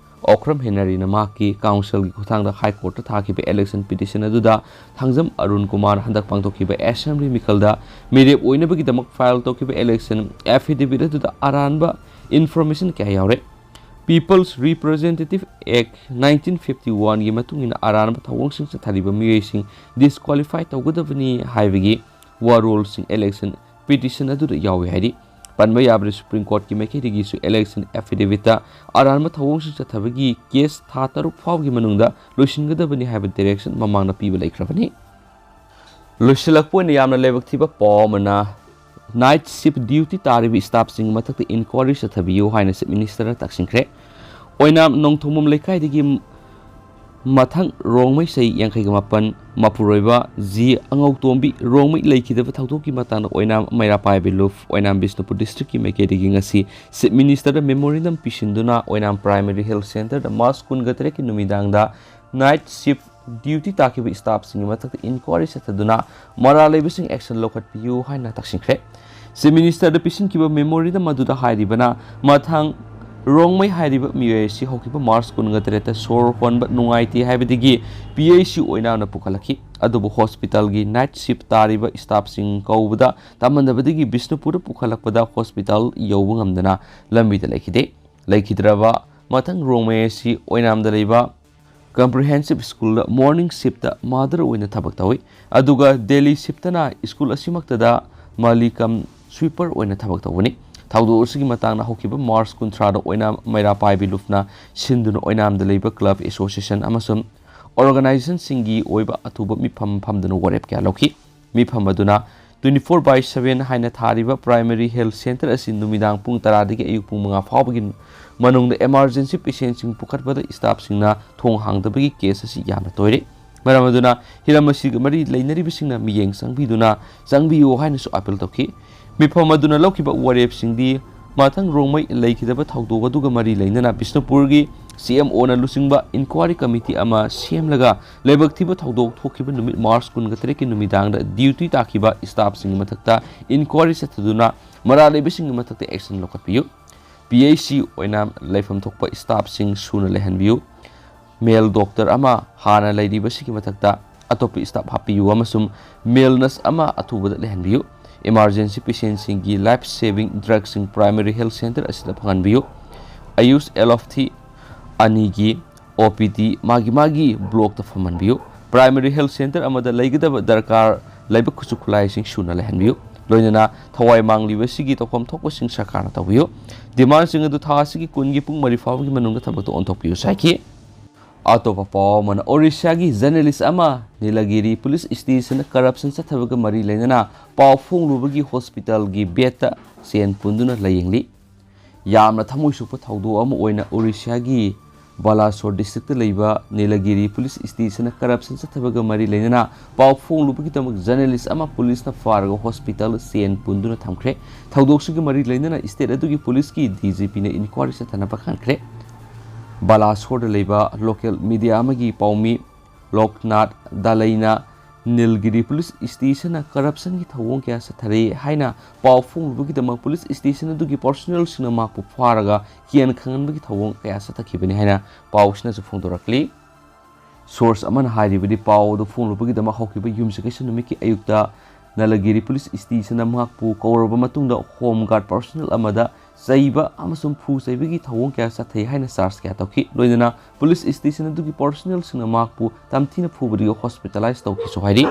ꯑꯣꯀ꯭ꯔꯝ ꯍꯦꯅꯔꯤꯅ ꯃꯍꯥꯛꯀꯤ councilꯒꯤ ꯈꯨꯠꯊꯥꯡꯗ High Courtꯇ ꯊꯥꯈꯤꯕ election petition ꯑꯗꯨꯗ ꯊꯥꯡꯖꯝ ꯑꯔꯨꯟ ꯀꯨꯃꯥꯔ ꯍꯟꯗꯛ ꯄꯥꯡꯊꯣꯛꯈꯤꯕ assembly ꯃꯤꯈꯜꯗ ꯃꯤꯔꯦꯞ ꯑꯣꯏꯅꯕꯒꯤꯗꯃꯛ file ꯇꯧꯈꯤꯕ election affidavit ꯑꯗꯨꯗ ꯑꯔꯥꯟꯕ information ꯀꯌꯥ ꯌꯥꯎꯔꯦ꯫ People's Representative Act nineteen fifty oneꯒꯤ ꯃꯇꯨꯡ ꯏꯟꯅ ꯑꯔꯥꯟꯕ ꯊꯧꯑꯣꯡꯁꯤꯡ ꯆꯠꯊꯔꯤꯕ ꯃꯤꯑꯣꯏꯁꯤꯡ disqualify ꯇꯧꯒꯗꯕꯅꯤ ꯍꯥꯏꯕꯒꯤ ꯋꯥꯔꯣꯜꯁꯤꯡ election petition ꯑꯗꯨꯗ ꯌꯥꯎꯏ ꯍꯥꯏꯔꯤ꯫ ꯄꯟꯕ ꯌꯥꯕꯗ Supreme Courtꯀꯤ ꯃꯥꯏꯀꯩꯗꯒꯤꯁꯨ election affidavitꯇ ꯑꯔꯥꯟꯕ ꯊꯧꯑꯣꯡꯁꯤꯡ ꯆꯠꯊꯕꯒꯤ case ꯊꯥ ꯇꯔꯨꯛ ꯐꯥꯎꯒꯤ ꯃꯅꯨꯡꯗ ꯂꯣꯏꯁꯤꯟꯒꯗꯕꯅꯤ ꯍꯥꯏꯕ direction ꯃꯃꯥꯡꯗ ꯄꯤꯕ ꯂꯩꯈ꯭ꯔꯕꯅꯤ꯫ ꯂꯣꯏꯁꯤꯜꯂꯛꯄ ꯑꯣꯏꯅ ꯌꯥꯝꯅ ꯂꯥꯏꯕꯛ ꯊꯤꯕ ꯄꯥꯎ ꯑꯃꯅ, night shift duty ꯇꯥꯔꯤꯕ staffꯁꯤꯡꯒꯤ ꯃꯊꯛꯇ inquiry ꯆꯠꯊꯕꯤꯌꯨ ꯍꯥꯏꯅ Chief Ministerꯅ ꯇꯛꯁꯤꯟꯈ꯭ꯔꯦ꯫ ꯑꯣꯏꯅꯥꯝ ꯅꯣꯡꯊꯣꯡꯕꯝ ꯂꯩꯀꯥꯏꯗꯒꯤ ꯃꯊꯪ ꯔꯣꯡꯃꯩ ꯆꯍꯤ ꯌꯥꯡꯈꯩꯒ ꯃꯥꯄꯟ ꯃꯄꯨꯔꯣꯏꯕ ꯖꯤ ꯑꯉꯧꯇꯣꯝꯕꯤ ꯔꯣꯡꯃꯩ ꯂꯩꯈꯤꯗꯕ ꯊꯧꯗꯣꯛꯀꯤ ꯃꯇꯥꯡꯗ ꯑꯣꯏꯅꯥꯝ ꯃꯩꯔꯥ ꯄꯥꯏꯕ ꯂꯨꯞ ꯑꯣꯏꯅꯥꯝ ꯕꯤꯁꯅꯨꯄꯨꯔ districtꯀꯤ ꯃꯥꯏꯀꯩꯗꯒꯤ ꯉꯁꯤ Chief Ministerꯗ memorandum ꯄꯤꯁꯤꯟꯗꯨꯅ ꯑꯣꯏꯅꯥꯝ Primary Health Centreꯗ March ꯀꯨꯟꯒ ꯇꯔꯦꯠꯀꯤ ꯅꯨꯃꯤꯗꯥꯡꯗ night shift duty ꯇꯥꯈꯤꯕ staffꯁꯤꯡꯒꯤ ꯃꯊꯛꯇ inquiry ꯆꯠꯊꯗꯨꯅ ꯃꯔꯥꯜ ꯂꯩꯕꯁꯤꯡ action ꯂꯧꯈꯠꯄꯤꯌꯨ ꯍꯥꯏꯅ ꯇꯛꯁꯤꯟꯈ꯭ꯔꯦ꯫ Chief Ministerꯗ ꯄꯤꯁꯤꯟꯈꯤꯕ memorandum ꯑꯗꯨꯗ ꯍꯥꯏꯔꯤꯕꯅ, ꯃꯊꯪ ꯔꯣꯡꯃꯩ ꯍꯥꯏꯔꯤꯕ ꯃꯤꯑꯣꯏ ꯑꯁꯤ ꯍꯧꯈꯤꯕ March ꯀꯨꯟꯒ ꯇꯔꯦꯠꯇ ꯁꯣꯔ ꯍꯣꯟꯕ ꯅꯨꯡꯉꯥꯏꯇꯦ ꯍꯥꯏꯕꯗꯒꯤ PHC ꯑꯣꯏꯅꯥꯝꯗ ꯄꯨꯈꯠꯂꯛꯈꯤ꯫ ꯑꯗꯨꯕꯨ hospitalꯒꯤ night shift ꯇꯥꯔꯤꯕ staffꯁꯤꯡ ꯀꯧꯕꯗ ꯇꯝꯍꯟꯗꯕꯗꯒꯤ ꯕꯤꯁꯅꯨꯄꯨꯔꯗ ꯄꯨꯈꯠꯂꯛꯄꯗ hospital ꯌꯧꯕ ꯉꯝꯗꯅ ꯂꯝꯕꯤꯗ ꯂꯩꯈꯤꯗꯦ꯫ ꯂꯩꯈꯤꯗ꯭ꯔꯕ ꯃꯊꯪ ꯔꯣꯡꯃꯩ ꯑꯁꯤ ꯑꯣꯏꯅꯥꯝꯗ ꯂꯩꯕ Comprehensive Schoolꯗ morning shiftꯇ mother ꯑꯣꯏꯅ ꯊꯕꯛ ꯇꯧꯏ꯫ ꯑꯗꯨꯒ Delhi shiftꯇꯅ school ꯑꯁꯤꯃꯛꯇꯗ ꯃꯂꯤꯀꯝ sweeper ꯑꯣꯏꯅ ꯊꯕꯛ ꯇꯧꯕꯅꯤ꯫ ꯊꯧꯗꯣꯛ ꯑꯁꯤꯒꯤ ꯃꯇꯥꯡꯗ ꯍꯧꯈꯤꯕ March ꯀꯨꯟꯊ꯭ꯔꯥꯗ ꯑꯣꯏꯅꯥꯝ ꯃꯩꯔꯥ ꯄꯥꯏꯕꯤ ꯂꯨꯞꯅ ꯁꯤꯟꯗꯨꯅ ꯑꯣꯏꯅꯥꯝꯗ ꯂꯩꯕ club association ꯑꯃꯁꯨꯡ organizationꯁꯤꯡꯒꯤ ꯑꯣꯏꯕ ꯑꯊꯨꯕ ꯃꯤꯐꯝ ꯐꯝꯗꯨꯅ ꯋꯥꯔꯦꯞ ꯀꯌꯥ ꯂꯧꯈꯤ꯫ ꯃꯤꯐꯝ ꯑꯗꯨꯅ twenty four by seven ꯍꯥꯏꯅ ꯊꯥꯔꯤꯕ primary health center ꯑꯁꯤ ꯅꯨꯃꯤꯗꯥꯡ ꯄꯨꯡ ꯇꯔꯥꯗꯒꯤ ꯑꯌꯨꯛ ꯄꯨꯡ ꯃꯉꯥ ꯐꯥꯎꯕꯒꯤ ꯃꯅꯨꯡꯗ emergency patientꯁꯤꯡ ꯄꯨꯈꯠꯄꯗ staffꯁꯤꯡꯅ ꯊꯣꯡ ꯍꯥꯡꯗꯕꯒꯤ case ꯑꯁꯤ ꯌꯥꯝꯅ ꯇꯣꯏꯔꯦ꯫ ꯃꯔꯝ ꯑꯗꯨꯅ ꯍꯤꯔꯝ ꯑꯁꯤꯒ ꯃꯔꯤ ꯂꯩꯅꯔꯤꯕꯁꯤꯡꯅ ꯃꯤꯠꯌꯦꯡ ꯆꯪꯕꯤꯗꯨꯅ, ꯆꯪꯕꯤꯌꯨ ꯍꯥꯏꯅꯁꯨ appeal ꯇꯧꯈꯤ꯫ ꯃꯤꯐꯝ ꯑꯗꯨꯅ ꯂꯧꯈꯤꯕ ꯋꯥꯔꯦꯞꯁꯤꯡꯗꯤ ꯃꯊꯪ ꯔꯣꯡꯃꯩ ꯂꯩꯈꯤꯗꯕ ꯊꯧꯗꯣꯛ ꯑꯗꯨꯒ ꯃꯔꯤ ꯂꯩꯅꯅ ꯕꯤꯁꯅꯨꯄꯨꯔꯒꯤ CMOꯅ ꯂꯨꯆꯤꯡꯕ inquiry committee ꯑꯃ ꯁꯦꯝꯂꯒ ꯂꯥꯏꯕꯛ ꯊꯤꯕ ꯊꯧꯗꯣꯛ ꯊꯣꯛꯈꯤꯕ ꯅꯨꯃꯤꯠ March ꯀꯨꯟꯒ ꯇꯔꯦꯠꯀꯤ ꯅꯨꯃꯤꯗꯥꯡꯗ duty ꯇꯥꯈꯤꯕ staffꯁꯤꯡꯒꯤ ꯃꯊꯛꯇ inquiry ꯆꯠꯊꯗꯨꯅ ꯃꯔꯥꯜ ꯂꯩꯕꯁꯤꯡꯒꯤ ꯃꯊꯛꯇ action ꯂꯧꯈꯠꯄꯤꯌꯨ꯫ PHC ꯑꯣꯏꯅ ꯂꯩꯐꯝ ꯊꯣꯛꯄ staffꯁꯤꯡ ꯁꯨꯅ ꯂꯩꯍꯟꯕꯤꯌꯨ꯫ Male doctor ꯑꯃ ꯍꯥꯟꯅ ꯂꯩꯔꯤꯕꯁꯤꯒꯤ ꯃꯊꯛꯇ ꯑꯇꯣꯞꯄ staff ꯍꯥꯞꯄꯤꯌꯨ ꯑꯃꯁꯨꯡ male nurse ꯑꯃ ꯑꯊꯨꯕꯗ ꯂꯩꯍꯟꯕꯤꯌꯨ꯫ Emergency patientꯁꯤꯡꯒꯤ life saving drugꯁꯤꯡ primary health center ꯑꯁꯤꯗ ꯐꯪꯍꯟꯕꯤꯌꯨ꯫ Ayush Allopathy ꯑꯅꯤꯒꯤ OPD ꯃꯥꯒꯤ ꯃꯥꯒꯤ blockꯇ ꯐꯝꯍꯟꯕꯤꯌꯨ꯫ Primary health center ꯑꯃꯗ ꯂꯩꯒꯗꯕ ꯗꯔꯀꯥꯔ ꯂꯩꯕ ꯈꯨꯠꯁꯨ ꯈꯨꯠꯂꯥꯏꯁꯤꯡ ꯁꯨꯅ ꯂꯩꯍꯟꯕꯤꯌꯨ꯫ ꯂꯣꯏꯅꯅ ꯊꯋꯥꯏ ꯃꯥꯡꯂꯤꯕꯁꯤꯒꯤ ꯇꯧꯐꯝ ꯊꯣꯛꯄꯁꯤꯡ ꯁꯔꯀꯥꯔꯅ ꯇꯧꯕꯤꯌꯨ꯫ Demandꯁꯤꯡ ꯑꯗꯨ ꯊꯥ ꯑꯁꯤꯒꯤ ꯀꯨꯟꯒꯤ ꯄꯨꯡ ꯃꯔꯤ ꯐꯥꯎꯕꯒꯤ ꯃꯅꯨꯡꯗ ꯊꯕꯛꯇ ꯑꯣꯟꯊꯣꯛꯄꯤꯌꯨ ꯍꯥꯏꯈꯤ꯫ ꯑꯇꯣꯞꯄ ꯄꯥꯎ ꯑꯃꯅ, ꯑꯣꯔꯤꯁꯥꯒꯤ journalist ꯑꯃ ꯅꯤꯂꯒꯤꯔꯤ police stationꯗ corruption ꯆꯠꯊꯕꯒ ꯃꯔꯤ ꯂꯩꯅꯅ ꯄꯥꯎ ꯐꯣꯡꯂꯨꯕꯒꯤ hospitalꯒꯤ bedꯇ ꯆꯦꯟ ꯄꯨꯟꯗꯨꯅ ꯂꯥꯌꯦꯡꯂꯤ꯫ ꯌꯥꯝꯅ ꯊꯃꯣꯏ ꯁꯣꯛꯄ ꯊꯧꯗꯣꯛ ꯑꯃ ꯑꯣꯏꯅ ꯑꯣꯔꯤꯁꯥꯒꯤ ꯕꯥꯂꯥꯁꯣꯔ districtꯇ ꯂꯩꯕ ꯅꯤꯂꯒꯤꯔꯤ police stationꯗ corruption ꯆꯠꯊꯕꯒ ꯃꯔꯤ ꯂꯩꯅꯅ ꯄꯥꯎ ꯐꯣꯡꯂꯨꯕꯒꯤꯗꯃꯛ journalist ꯑꯃ policeꯅ ꯐꯥꯔꯒ hospitalꯗ ꯆꯦꯟ ꯄꯨꯟꯗꯨꯅ ꯊꯝꯈ꯭ꯔꯦ꯫ ꯊꯧꯗꯣꯛꯁꯤꯒ ꯃꯔꯤ ꯂꯩꯅꯅ state ꯑꯗꯨꯒꯤ policeꯀꯤ DGPꯅ inquiry ꯆꯠꯊꯅꯕ ꯈꯟꯈ꯭ꯔꯦ꯫ ꯕꯥꯂꯥꯁꯣꯔꯗ ꯂꯩꯕ local media ꯑꯃꯒꯤ ꯄꯥꯎꯃꯤ ꯂꯣꯛꯅꯥꯊ ꯗꯥꯂꯩꯅ ꯅꯤꯜꯒꯤꯔꯤ police stationꯅ corruptionꯒꯤ ꯊꯧꯑꯣꯡ ꯀꯌꯥ ꯆꯠꯊꯔꯦ ꯍꯥꯏꯅ ꯄꯥꯎ ꯐꯣꯡꯂꯨꯕꯒꯤꯗꯃꯛ police station ꯑꯗꯨꯒꯤ personnelꯁꯤꯡꯅ ꯃꯍꯥꯛꯄꯨ ꯐꯥꯔꯒ ꯀꯤꯌꯥꯟ ꯈꯪꯍꯟꯕꯒꯤ ꯊꯧꯑꯣꯡ ꯀꯌꯥ ꯆꯠꯊꯈꯤꯕꯅꯤ ꯍꯥꯏꯅ ꯄꯥꯎꯁꯤꯅꯁꯨ ꯐꯣꯡꯗꯣꯔꯛꯂꯤ꯫ Source ꯑꯃꯅ ꯍꯥꯏꯔꯤꯕꯗꯤ, ꯄꯥꯎ ꯑꯗꯨ ꯐꯣꯡꯂꯨꯕꯒꯤꯗꯃꯛ ꯍꯧꯈꯤꯕ ꯌꯨꯝꯁꯀꯩꯁ ꯅꯨꯃꯤꯠꯀꯤ ꯑꯌꯨꯛꯇ ꯅꯂꯒꯤꯔꯤ police stationꯗ ꯃꯍꯥꯛꯄꯨ ꯀꯧꯔꯕ ꯃꯇꯨꯡꯗ home guard personnel ꯑꯃꯗ ꯆꯩꯕ ꯑꯃꯁꯨꯡ ꯐꯨ ꯆꯩꯕꯒꯤ ꯊꯧꯑꯣꯡ ꯀꯌꯥ ꯆꯠꯊꯩ ꯍꯥꯏꯅ charge ꯀꯌꯥ ꯇꯧꯈꯤ꯫ ꯂꯣꯏꯅꯅ police stationꯁꯤꯡ ꯑꯗꯨꯒꯤ personnelꯁꯤꯡꯅ ꯃꯍꯥꯛꯄꯨ ꯇꯝꯊꯤꯅ ꯐꯨꯕꯗꯒꯤ hospitalize ꯇꯧꯈꯤꯁꯨ ꯍꯥꯏꯔꯤ꯫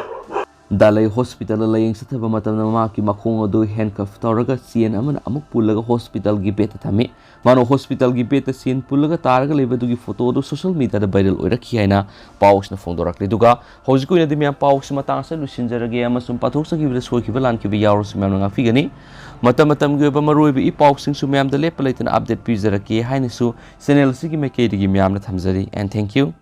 ꯗꯥꯂꯩ ꯍꯣꯁꯄꯤꯇꯥꯜꯗ ꯂꯥꯌꯦꯡ ꯆꯠꯊꯕ ꯃꯇꯝꯗ ꯃꯍꯥꯛꯀꯤ ꯃꯈꯣꯡ ꯑꯗꯨ ꯍꯦꯟꯀꯐ ꯇꯧꯔꯒ ꯆꯦꯟ ꯑꯃꯅ ꯑꯃꯨꯛ ꯄꯨꯜꯂꯒ ꯍꯣꯁꯄꯤꯇꯥꯜꯒꯤ ꯕꯦꯗꯇ ꯊꯝꯃꯤ꯫ ꯃꯥꯅ ꯍꯣꯁꯄꯤꯇꯥꯜꯒꯤ ꯕꯦꯗꯇ ꯆꯦꯟ ꯄꯨꯜꯂꯒ ꯇꯥꯔꯒ ꯂꯩꯕꯗꯨꯒꯤ ꯐꯣꯇꯣ ꯑꯗꯨ ꯁꯣꯁꯤꯌꯦꯜ ꯃꯤꯗꯤꯌꯥꯗ ꯚꯥꯏꯔꯦꯜ ꯑꯣꯏꯔꯛꯈꯤ ꯍꯥꯏꯅ ꯄꯥꯎꯁꯤꯅ ꯐꯣꯡꯗꯣꯔꯛꯂꯤ꯫ ꯑꯗꯨꯒ ꯍꯧꯖꯤꯛꯀꯤ ꯑꯣꯏꯅꯗꯤ ꯃꯌꯥꯝ ꯄꯥꯎꯁꯤ ꯃꯇꯥꯡ ꯑꯁꯤꯗ ꯂꯣꯏꯁꯤꯟꯖꯔꯒꯦ, ꯑꯃꯁꯨꯡ ꯄꯥꯊꯣꯛꯆꯈꯤꯕꯗ ꯁꯣꯏꯈꯤꯕ ꯂꯥꯟꯈꯤꯕ ꯌꯥꯎꯔꯁꯨ ꯃꯌꯥꯝꯅ ꯉꯥꯛꯄꯤꯒꯅꯤ꯫ ꯃꯇꯝ ꯃꯇꯝꯒꯤ ꯑꯣꯏꯕ ꯃꯔꯨꯑꯣꯏꯕ ꯏ ꯄꯥꯎꯁꯤꯡꯁꯨ ꯃꯌꯥꯝꯗ ꯂꯦꯞꯄ ꯂꯩꯇꯅ ꯑꯞꯗꯦꯠ ꯄꯤꯖꯔꯛꯀꯦ ꯍꯥꯏꯅꯁꯨ ꯆꯦꯅꯦꯜ ꯑꯁꯤꯒꯤ ꯃꯥꯏꯀꯩꯗꯒꯤ ꯃꯌꯥꯝꯅ ꯊꯝꯖꯔꯤ꯫ And thank you.